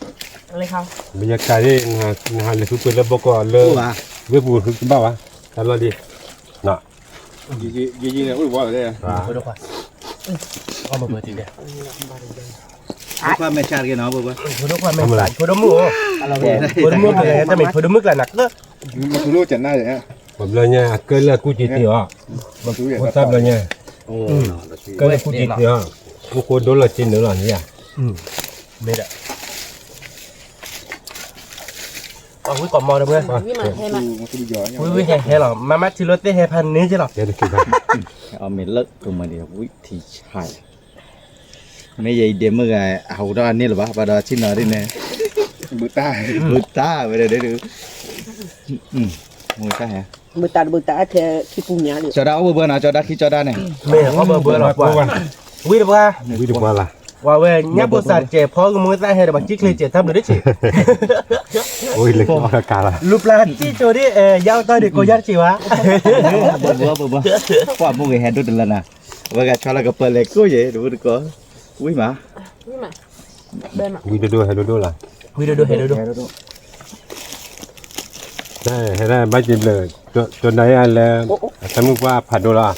ဘယကၤဒ်, နဟးလဲၤဃုပှ့ၤလၢဘီကီၢ်လၢ, ဝ့ၢ်ပူၤဃုကဘၣ်ဘၣ်, တၢ်လီၢ်ဒ်, ယယယအိၣ်ဝါလဲၣ်, ဖိဒိၣ်ခွါ, အီၣ်မ့ၢ်ပှဲၤတံၢ်, ဖိဒိၣ်ခွါမဲာ်ဆှးတက့ၢ်နီၤ, ဖိဒိၣ်ခွါမဲာ်ဆှး, ဖိဒိၣ်မုၣ်အိၣ်, ဖိဒိၣ်မုၣ်ကျါ, တၢ်မ့ၢ်ဖိဒိၣ်မုၣ်ကျါနၤကၢ, ပှၤဘျီညါ အကဲလၢအကူၣ်က့ၤတ့ၢ်အီၤ, ဖိသၣ်ဘျီညါ, ကဲလၢအကူၣ်က့ၤတ့ၢ်အီၤ, အိၣ်ဃိဒိလီၤက့ၤနုာ်လီၤန့ၣ်ဧါ, မ့ၢ်ဒၣ် ဝံကိးမီၤဒီးဝဲ, ဝံဝံဟဲဟဲလီၤ, မၤမၤထံၣ်လိာ်သ့ၣ်ဟဲဖးန့ၣ်က့လီၤ, အီၣ်မ့ၤလၢကမၤဒံးဝံထံဆါ, မ့ၢ်ယဲအံၤဒဲးမုၢ်ဂၤ အဟူထီၣ်အန့ၢ်လၢၤဘၣ်, ဘၣ်ဒီးဆ့ၣ်နီၤဒ်န့ၣ်, ဘုတၢ်ဝဲဒၣ်ဒုး, မုၢ်တၢ်ဟဲ, ဘုတၢ်ခံပူၤညါလံ, ကၠီဒၣ်အီၣ်ဘၢဘၢနီၤ, ကၠီဒၣ်ခံကၠီဒၣ်န့ၣ်, မ့ၢ်အီၣ်ဘၢဘၢလီၤ, ဝံတပှၢ်, ဝံတပှၢ်လၢ်, ဝဲဝဲညၣ်ဖိစးစဲးဖီကမူသၣ်ဟဲဒီး ပှၤကံၣ်ချ့စဲးတၢ်ဘျုးတဆံး, လူၤပျၢ်တံၢ်ကၠိဒ် ယါအတီဒံးကိးယါတဆံးဘၣ်, ဘၣ်ဘၣ်, ပှၤမိၢ်ဂ့ၤဟဲဒိၣ်တလၢနၤ, အဝဲဂၤဆီလီၤကပၢၤလဲၤကိးယဲၢ် တဝံတကိး, ဝံမး, ဝံဒိၣ်ဒိၣ်ဟဲဒိၣ်ဒိၣ်လီၤ, ဝံဒိၣ်ဒိၣ်ဟဲဒိၣ်ဒိၣ် ဟဲဒၣ်ဘၣ်စံးဘျုး, ကၠီနၤယါလၢ အသးမုၣ်ပှၢ်ဖးဒိၣ်လီၤ,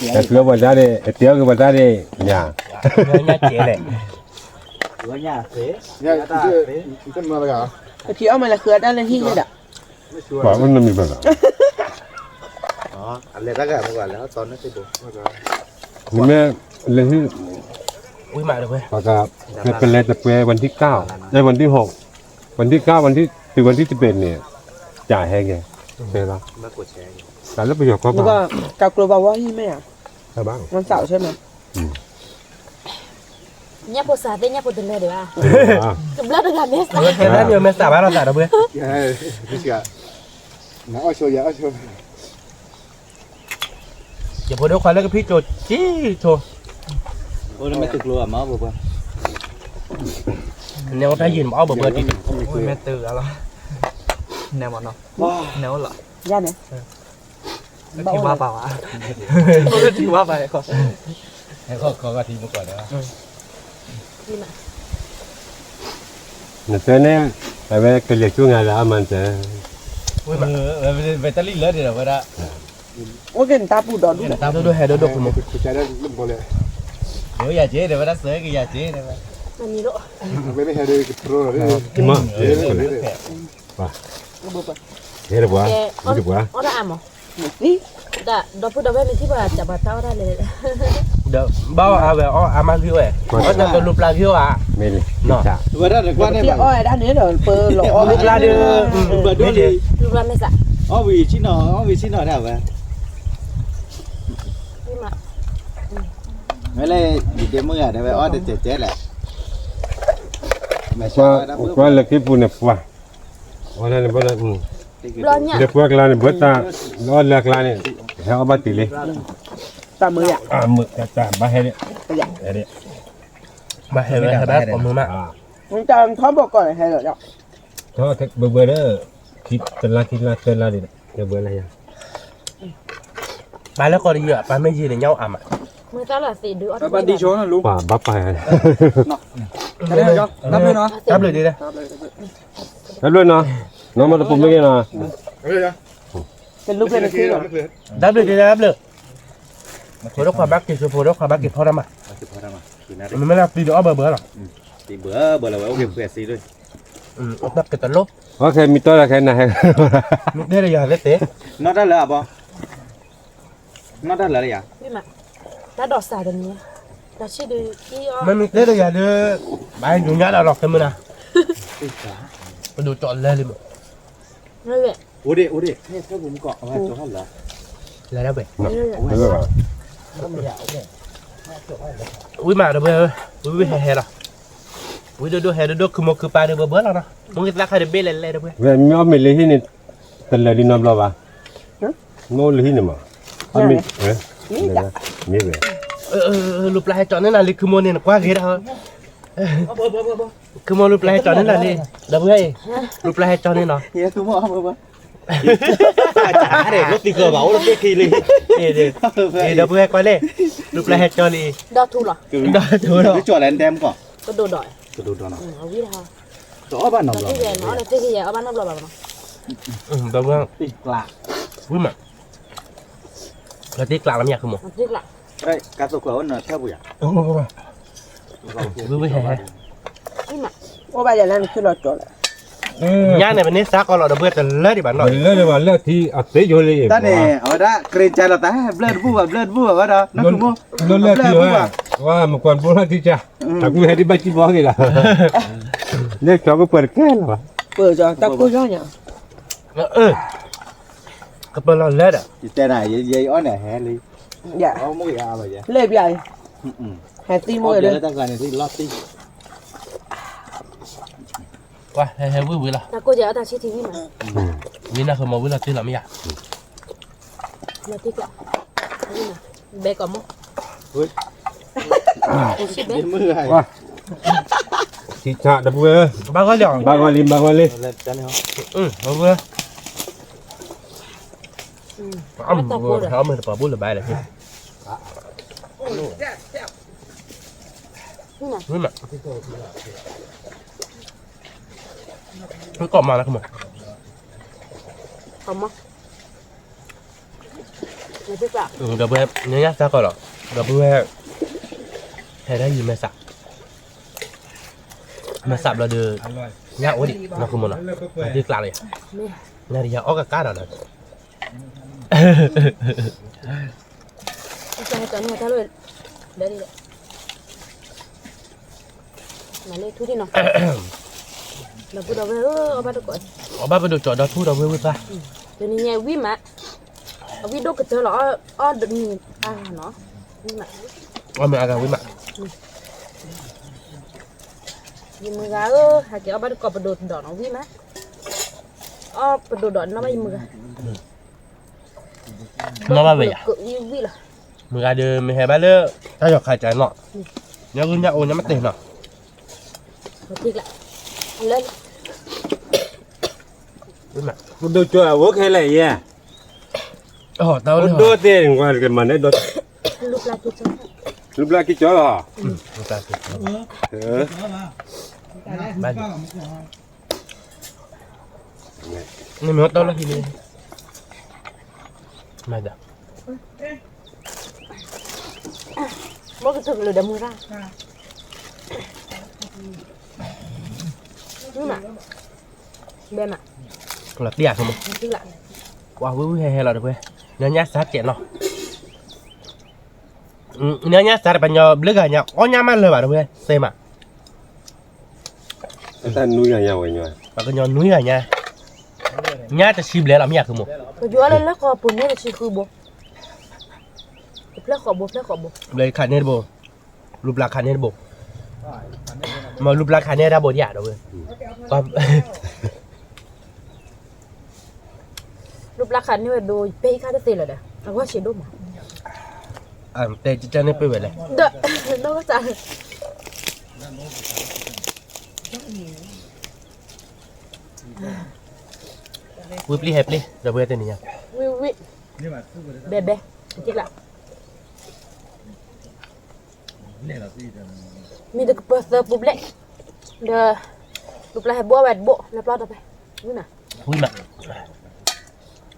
ဟဲဃုအီၣ်ပှၤတၢ်ဒံး ဟဲတဲအီၣ်က့ၤပှၤတၢ်ဒံး, ညါ, ညါကဲလဲၣ်, ပထံၣ်အီၣ်မးလၢဃုအတၢ်လၢဟံၣ်န့ၣ်ဒီး, ပှၤအိၣ်နမံၤဘၣ်လီၤ, နမ့ၢ်လၢဟံၣ်, ပကလဲၤတပွဲ วันที่เก้า, เอ้ย วันที่หก, วันที่เก้า วันที่ ถึงวันที่สิบเอ็ด เนี่ย จ่ายให้ไง ใช่ปะ ตามแล้วประโยชน์ก็มา တၢ်ကျိၤဘၣ်ဝဲဟံၣ်မ့ၢ်ဧါ, ใช่บ้าง วันเสาร์ใช่ไหม, ညၣ်ဖိစးသ့ၣ်ညၣ်ဖိတလၢဒံးဘၣ်, တဘျီတဂၤမ့ၢ်စး, မ့ၢ်စးဘၣ်ဒီးစးဒီးဘှဲ, ယဖိဒိၣ်ခွါလၢကဖံးကၠိၤကံၢ်ဆိ, အိၣ်မ့ၢ်တၢ်ယံာ်န့ၣ် မၤအီၣ်ဘၣ်ဘၣ်ဒံး, မ့ၢ်တုၤအလီၤ, နဲမနီၤ, နဲအိၣ်လီၤ, ယါန့ၣ် ထံဝါပာ်ဝဲ, ထံဝါပာ်, နတဲန့ၣ်, အဝဲကလဲၤကၠိငါလၢအမၤတၢ်, ဝဲတၢ်လံၣ်လၢဒံးဒီးဝဲဒၣ်, အိၣ်က့ၤနတၢ်ပူၤဒီးဒူၣ်, ဒိၣ်ဒိၣ်ဟဲဒိၣ်ဒိၣ်ကမီၤ, ယၤက့ၤဒီးဝဲဒၣ် စၢက့ၤယၤက့ၤဒီးဝဲ, မ့ၢ်ဟဲဒီးကတြိလီၤ, ဟဲတပှၤ, ဟဲတပှၤ, ဒီပုၢ်ဒီဝဲၢ်မ့ၢ်ထံၣ်ဘၣ် တၢ်ဘၣ်တၢ်အီၣ်တၢ်လဲၣ်, ဒီးဘၣ်အီၣ်အါဝဲအီၣ်အါမးဂ့ၤဝဲ, အီၣ်တၢ်ကလူၤပျၢ်ဂ့ၤအီၣ်ဧါ, မ့ၢ်လံ, ဝဲဒၣ်တကွၢ်န့ၣ် လူၤပျၢ်ဒုး, လူၤပျၢ်မ့ၢ်စး, အီၣ်ဝံၤဆ့ၣ်နီၤ အီၣ်ဝံၤဆ့ၣ်နီၤဒၣ်ဝဲ, မ့ၢ်လၢ ယဒ့မုၣ်ဂၤဒၣ်ဝဲအီၣ်တစဲးစဲးလဲၣ်, ကွၢ်လၢခံပူၤန့ၣ်ပှၤ, အီၣ်လၢန့ၣ်ဘၣ်လၢ, လၢပှၤကျါန့ၣ် ဘၣ်တၢ်, လၢအီၣ်လၢအကျါန့ၣ်, ဟဲအီၣ်ဘၣ်တ့ၢ်လံ, တၢ်မုာ်ယါ, မုာ်တၢ်ဘၣ်ဟဲဒံး, ဘၣ်ဟဲဝဲဟဲဘၣ်ကိးမုာ်မး, ထီဘိကိးဟဲလီၤ, ထီဘိဘၣ်လၢ, ခံတလါခံလါသၢလါဒံး, ဘၣ်လၢကိးတယုၢ် ပၢ်မ့ၢ်ယံာ်န့ၣ် ညၣ်အိၣ်အါမး, ပၢ်ဘၣ်ပာ်, တၢ်ဘျုးဒံး, တၢ်ဘျုးနီၤ, နီၢ်မတပူၤမ့ၢ်ဂ့ၤနီၤ, တၢ်ဘျုးဒံး တၢ်ဘျုး, ဖိဒိၣ်ခွါဘၣ်က့ၤဆိ ဖိဒိၣ်ခွါဘၣ်က့ၤဖီတၢ်မး, မ့မ့ၢ်လၢပျံၤဒီးအီၣ်ဘၣ်ဘၣ်လီၤ, အီၣ်ဘၣ်က့ၤတလိၣ်, အခဲမံၤတီၢ်တၢ်ခဲနၤဟဲ, မ့ၢ်တဲဒီးယၤသ့, နီၢ်တၢ်လၢအဘီ, နီၢ်တၢ်လၢယၤ, တၢ်ဒိးစးတမံၤ, မ့မ့ၢ်တဲဒီးယၤဒီး, ဘၣ်ဒိးညါဒီးလီၤခဲမုၢ်နၤ, ပဒိးကၠီၣ်လဲလံမး, အိၣ်ဒံး အိၣ်ဒံး, လၢဒၣ်ဝဲ, ဝံၤမးဒီးဝဲ, ဝံၤဝံၤဟဲဟဲလီၤ, ဝံၤဒိၣ်ဒိၣ်ဟဲဒိၣ်ဒိၣ် ခုမိၢ်ခုပၢ်ဒီးဘၢဘၢလီၤနီၤ, မ့ၢ်သးခါတဘ့ၣ်လဲၤလဲၤဒီးဝဲ, မ့ၢ်အီၣ်မ့ၤလၢဟံၣ်န့ၣ်, တလၢာ်လံနီတဘျီဘၣ်, မ့ၢ်အိၣ်လၢဟံၣ်န့ၣ်မး, မ့ၢ်ဝဲ, လူၤပျၢ်ဟဲကၠီန့ၢ်နၤလံ ခုမိၢ်န့ၣ် နကွၢ်ဂ့ၤဒၣ်, ခုမိၢ်လူၤပျၢ်ဟဲကၠီန့ၢ်နၤလံ, ဒီပုၢ်ဝဲၢ်အံၤ, လူၤပျၢ်ဟဲကၠီန့ၢ်နီၤ, တၢ်န့ၣ် လၢသံဃီဘၣ် အိၣ်လၢသ့ၣ်ခံလံ, ဒီပုၢ်ဝဲၢ်ကွၢ်လံ, လူၤပျၢ်ဟဲကၠီလံ, ဒီထူလီၤ, ဒီထူလီၤ, ကၠီလဲၣ်ဒဲမကီၢ်, ကဒိၣ်ဒီး, ကဒိၣ်ဒီးနီၤ, ဒီးအီၣ်ဘၣ်နီတဘျီဘၣ်နီၤ, ဒီပုၢ်ဝဲၢ်, ဝံၤမး, လၢတ့ကျးလီၤမ့ၢ်ယၤ ခုမိၢ်, ကါသိၣ်ခွဲးအိၣ်နထၢၣ်ပူၤယၤ, ဝံၤဝံၤဟဲဟဲ, အိၣ်ဘၣ်ယၤလၢနခုလီၤကၠီလီၤ, ညါန့ၣ် ပန့ၢ်စးကီးလီၤဒီး ပှဲၤတလၢဒံးဘၣ်နီၤ, လၢဒံးဘၣ်လၢထံအသ့ယိၤလံ, တၢ်န့ၣ် အဝဲဒၣ် ကြၢးလီၤသး ဘျၢၣ်တဘူၣ်ဘၣ် ဘျၢၣ်တဘူၣ်ဘၣ်ဝဲဒီး နီၢ်ခုမိၢ်, လၢလၢထံဝဲ, ဝဲမကွၢ်ဘိလၢထံကၢ်, တၢ်ကူဟဲဒံးဘၣ်ကံဘီက့ၤလီၤ, လၢကၠီကပှဲၤတကဲလီၤဘၣ်, ပၢၢ်တၢ်ကိၢ်ယီၢ်ညါ, ကပၢၢ်လီၤလဲၣ်ဒီး, ယတဲနၤ ယအီၣ်န့ၣ်ဟဲလံ, လဲၣ်ပျၢ်, ဟဲသံမိၢ်, ဝဲဟဲဝံၣ်ဝံၣ်လီၤ, ဝံၤနၢ်ဃၢၤမီၤဝံၤလီၤတ့ၢ်လီၤမ့ၢ်ယၤ, ဘဲကီးမိၢ်, ထံဆးတပူၤ, ဘၣ်ဂီၢ်လံ, ဘၣ်ဂီၢ်လံ, အမ့ၢ်တပာ်ဘိလၢၤဘၣ်လဲၣ်, မ့ၢ်မး, မ့ၢ်ကီးမးလၢ, ဒီပုၢ်ဝဲၢ် နညၣ်စၢ်ကီးလီၤ, ဒီပုၢ်ဝဲၢ် ဟဲဒၣ်ယံၤမဲာ်ဆှး, မဲာ်ဆှးဘျီဒီး ညၣ်အိၣ်ဒံး နီၢ်ဃုမီၤနီၤ, ဒ်ကျးလီၤယၤ, နၤဒီးယၤအီၣ်ကကါဒီးနီၤ မၤလၢထူၣ်ဒံးနီၤ, ဒီပုၢ်ဒီဝဲၢ်ဧၢ, အီၣ်ဘၣ်တကိး, အီၣ်ဘၣ်ပဒိၣ်ကၠီဒီထူၣ်ဒီပုၢ်ဝဲၢ်သၣ်, တနံၤညါဝံၣ်မး, အဝံၣ်ဒိၣ်ကတၢၢ်လီၤ, အီၣ်တနံၤအါဂၤနီၤ, ဝံၣ်မး, အီၣ်မ့ၢ်အါဂၤဝံၣ်မး, ယမုၢ်ဂၤဧၢ, ဟဲက့ၤအီၣ်ဘၣ်တကိးပဒိၣ်ဒီးနီၤ, ဝံၣ်မး, အီၣ်ပဒိၣ်ဒီးနီၣ်ဘၣ်ယမုၢ်ဂၤ နီၣ်ဘၣ်ဝဲယၤ, မုၢ်ဂၤဒီးမ့ၢ်ဟဲဘၣ်လၢ တၢ်ယီၤခးကၢနီၤ, ညၣ်ဂုၢ်ညၣ်အိၣ်ညၣ်မ့ၢ်တ့ၢ်နီၤ, ပဒိၣ်ကၠီအဝဲခဲလၢာ်ယဲ, ပဒိၣ်သ့ၣ် ကမၤန့ၣ်ဒီး, လူၤပျၢ်က့ၤကၠီလီၤ, နမ့ၢ်တီလီၢ်ခံန့ၣ်, မၤဒၣ်, ဘၣ်ကတၢၢ်ကလုာ်ဒီးမုၢ်ရၣ်, ဘဲမး, လီၤတံၢ်ဧါ, ကွၢ်ဝံၣ်ဝံၣ်ဟဲဟဲလီၤတပှဲၤ, နညၣ်စၢ်ကဲးနီၤ, နညၣ်စၢ်တပှဲၤညီဘျုးဂၤညါ အီၣ်ညၣ်မးလၢၤဘၣ်တပှဲၤ စဲမး တၢ်နွံဂၤညါဝဲညီ, ပှၤကညီနွံဂၤညါ, ညၣ်တဆံဘျဲၣ်လီၤမ့ၢ်ယၤဃုမိၢ်, ပယီၤလၢလၢဃီပူၤန့ၣ်တဆံဃုဘိ, တဖျၢၣ်ဃီဘိ ဖျၢၣ်ဃီဘိ, ဘျဲၣ်ခးန့ၢ်တဘိ, လူၤပျၢ်ခးန့ၢ်တဘိ, မ့ၢ်လူၤပျၢ်ခးန့ၢ်တၢ်ဘိဒံးဧါဒီးဝဲ, လူၤပျၢ်ခးန့ၢ်ဝဲဒိ ပဲဟံးခါတသ့လၢၤဒီး အဂီၢ်ဆံးဒိၣ်မး, တဲတၢ်န့ၣ်ပ့ၢ်ဝဲလဲၣ်, ဒီး ဝံၣ်ပျံၤဟဲပျံၤ ဒီပုၢ်ဝဲၢ်တနံၤညါ, ဝံၣ်ဝံၣ်, ဘဲဘဲ, တံၢ်ကျး, မ့ၢ်တကပၢၤသၢပူၤဘျဲၣ်, ဒီး လူၤပျၢ်ဟဲဘိဝဲတဘိ လၢပျီဒီးဖဲ, ဝံၣ်မး, ဝံၣ်မး,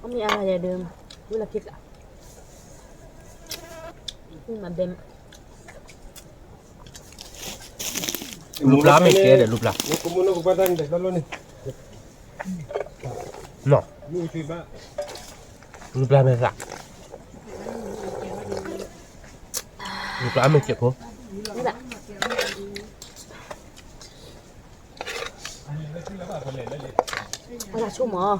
အမ့ၢ်အါဂၤယဲဒီး, ဝံၣ်လၢတံၢ်ကျး, ဝံၣ်မးဘဲမး လူၤပျၢ်မ့ၢ်ကဲဒီးလူၤပျၢ်, နီၤ, လူၤပျၢ်မဲာ်သး, လူၤပျၢ်အမဲာ်ကဲးဖိ, အဂၤဆိကမိၣ်,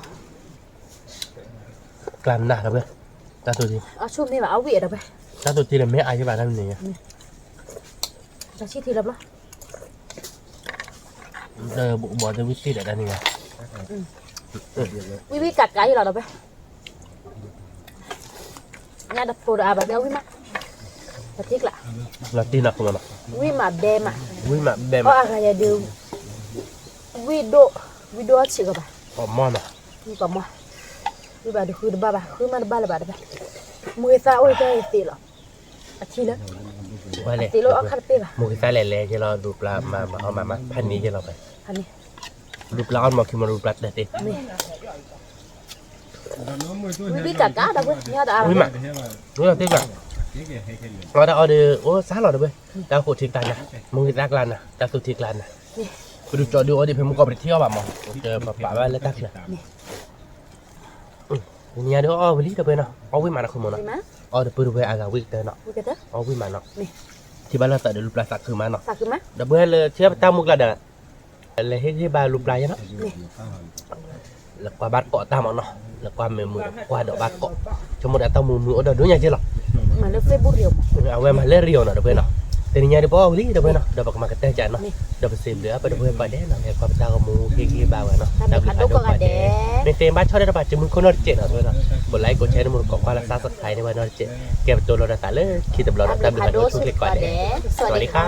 ကျါနၤဒီပုၢ်ဝဲၢ်, တၢ်သိၣ်ထံ, အဆိကမိၣ်ဘၣ်အဝံၣ်ဒီပုၢ်ဝဲၢ်, တၢ်သိၣ်ထံဒီးမ့ၢ်အါယံၤဘၣ်တၢ်မနုၤညါ, တၢ်ဆံၣ်ထံလၢပျီ ဒီးဘိးသ့ဝံၣ်သ့ၣ်ဒီးတၢ်န့ၣ်ညါ, ဝံၣ်ဝံၣ်ကးကးယံၤလီၤဒီပုၢ်ဝဲၢ်, ညၣ်တဖိဒီးအါဘၣ်သ့ၣ်ဝံၣ်မး, ပထံကျး, လီၤတံၢ်နီၢ်ခိမးနီၤ, ဝံၣ်မးဘဲမး, ဝံၣ်မးဘဲမး, အီၣ်အဂၤယဲဒီး, ဝံၣ်ဒိၣ်, ဝံၣ်ဒိၣ်အီၣ်ဆံးကီးဘၣ်, ကီးမီၢ်နီၤ, ကီးမီၢ်, ဝံၣ်ဘၣ်ဒီးဃုတဘၣ်ဘၣ် ဃုမးတဘၣ်လၢၤဘၣ်တဘၣ်, မုၢ်သးအိၣ်တၢ်အံၤသ့လီၤ, အထံလၢ သ့လီၤအခါတပ့ၢ်ဘၣ်, မုၢ်ကသါလဲၤလဲၤကဲလီၤ လူၤပျၢ်မၤမၤအီၣ်မၤမၤ ဖးန့ၣ်ကဲလီၤဖဲ, လူၤပျၢ်အီၣ်မၤခံမၤလူၤပျၢ်တၢ်သ့, ဝံၣ်ဝံၣ်ကးကးဒီပုၢ်ဝဲၢ်, ဝံၣ်မး, ဝံၣ်သ့ၣ်ဘၣ်, အီၣ်တၢ်အီၣ်ဒီး အိၣ်စါလီၤဒီပုၢ်ဝဲၢ်, တၢ်ဃိးထံကျါနၤ, မုၢ်ကသါကျါနၤ တၢ်သူထံကျါနၤ, ပဒုးကၠီဒုးအီၣ်ဒံးဖဲမုၢ်ကီၢ်ပတထံၣ်အီၣ်ဘၣ်မး, ပပာ်ဘၣ်လၢတၢ်ချၢ တနံၤညါဒီးအီၣ်ဝံၤလံဒီပုၢ်ဝဲၢ်နီၤ, အီၣ်ဝံၣ်မးနီၢ်ခိမးနီၤ, အီၣ်ဒီပုၢ်ဝဲၢ်အဂၤဝံၣ်ကတၢၢ်နီၤ, အီၣ်ဝံၣ်မးနီၤ, ထံၣ်ဘၣ်လၢသးဒီးလူၤပျၢ်သးခုမးနီၤ, ဒီပုၢ်ဝဲၢ်လၢထံၣ်ဘၣ်ပတၢ်မူကျါဒီး, လဲၤဟ့ၣ်ဂံၢ်ဘါလူၤပျၢ်ယဲနီၤ, လဲၤကွၢ်ဘၣ်တကိးတၢ်မးနီၤ, လဲၤကွၢ်မ့ၢ်မုာ်ဒီးကွၢ်ဒီးဘၣ်တကိး, ဆိကမိၣ်ဒီးတၢ်မုာ်မုာ်အိၣ်ဒီးဒိၣ်ညါက့လီၤ. အဝဲမၤလၢရံၣ်အီၤနီၤ ဒီပုၢ်ဝဲၢ်နီၤ, တနံၤညါဒ်ပအီၣ်ဝံၤလံ ဒီပုၢ်ဝဲၢ်နီၤ, ဒီးပကမၤကတၢၢ်ကနီၤ, ဒီးပစံးဘျုးအပှၤဒီပုၢ်ဝဲၢ်ကိးဂၤဒဲးနီၤ, ဟဲကွၢ်ပတၢ်ဂီၤမူဟ့ၣ်ဂံၢ်ဘါဝဲနီၤ, တၢ်ဘျုးဖးဒိၣ်ကိးဂၤဒဲး, မ့ၢ်သ့ဘၣ်ဆီၣ်ဒီးတပာ်စုမုၢ်ခိၣ်နီတစဲးနီၤ ဒီပုၢ်ဝဲၢ်နီၤ, ကိးlikeကိးshareန့ၢ်မူတကိးကွၢ်လၢ subscribe န့ၢ်ဝဲနီတစဲး, ကဲပတိၤလီၤဒီးသးလၢခံတဘျီဒီး တၢ်ဘျုးဖးဒိၣ်ဆိၣ်ဂ့ၤကိးဂၤဒဲး, စဝၤဒံခါ.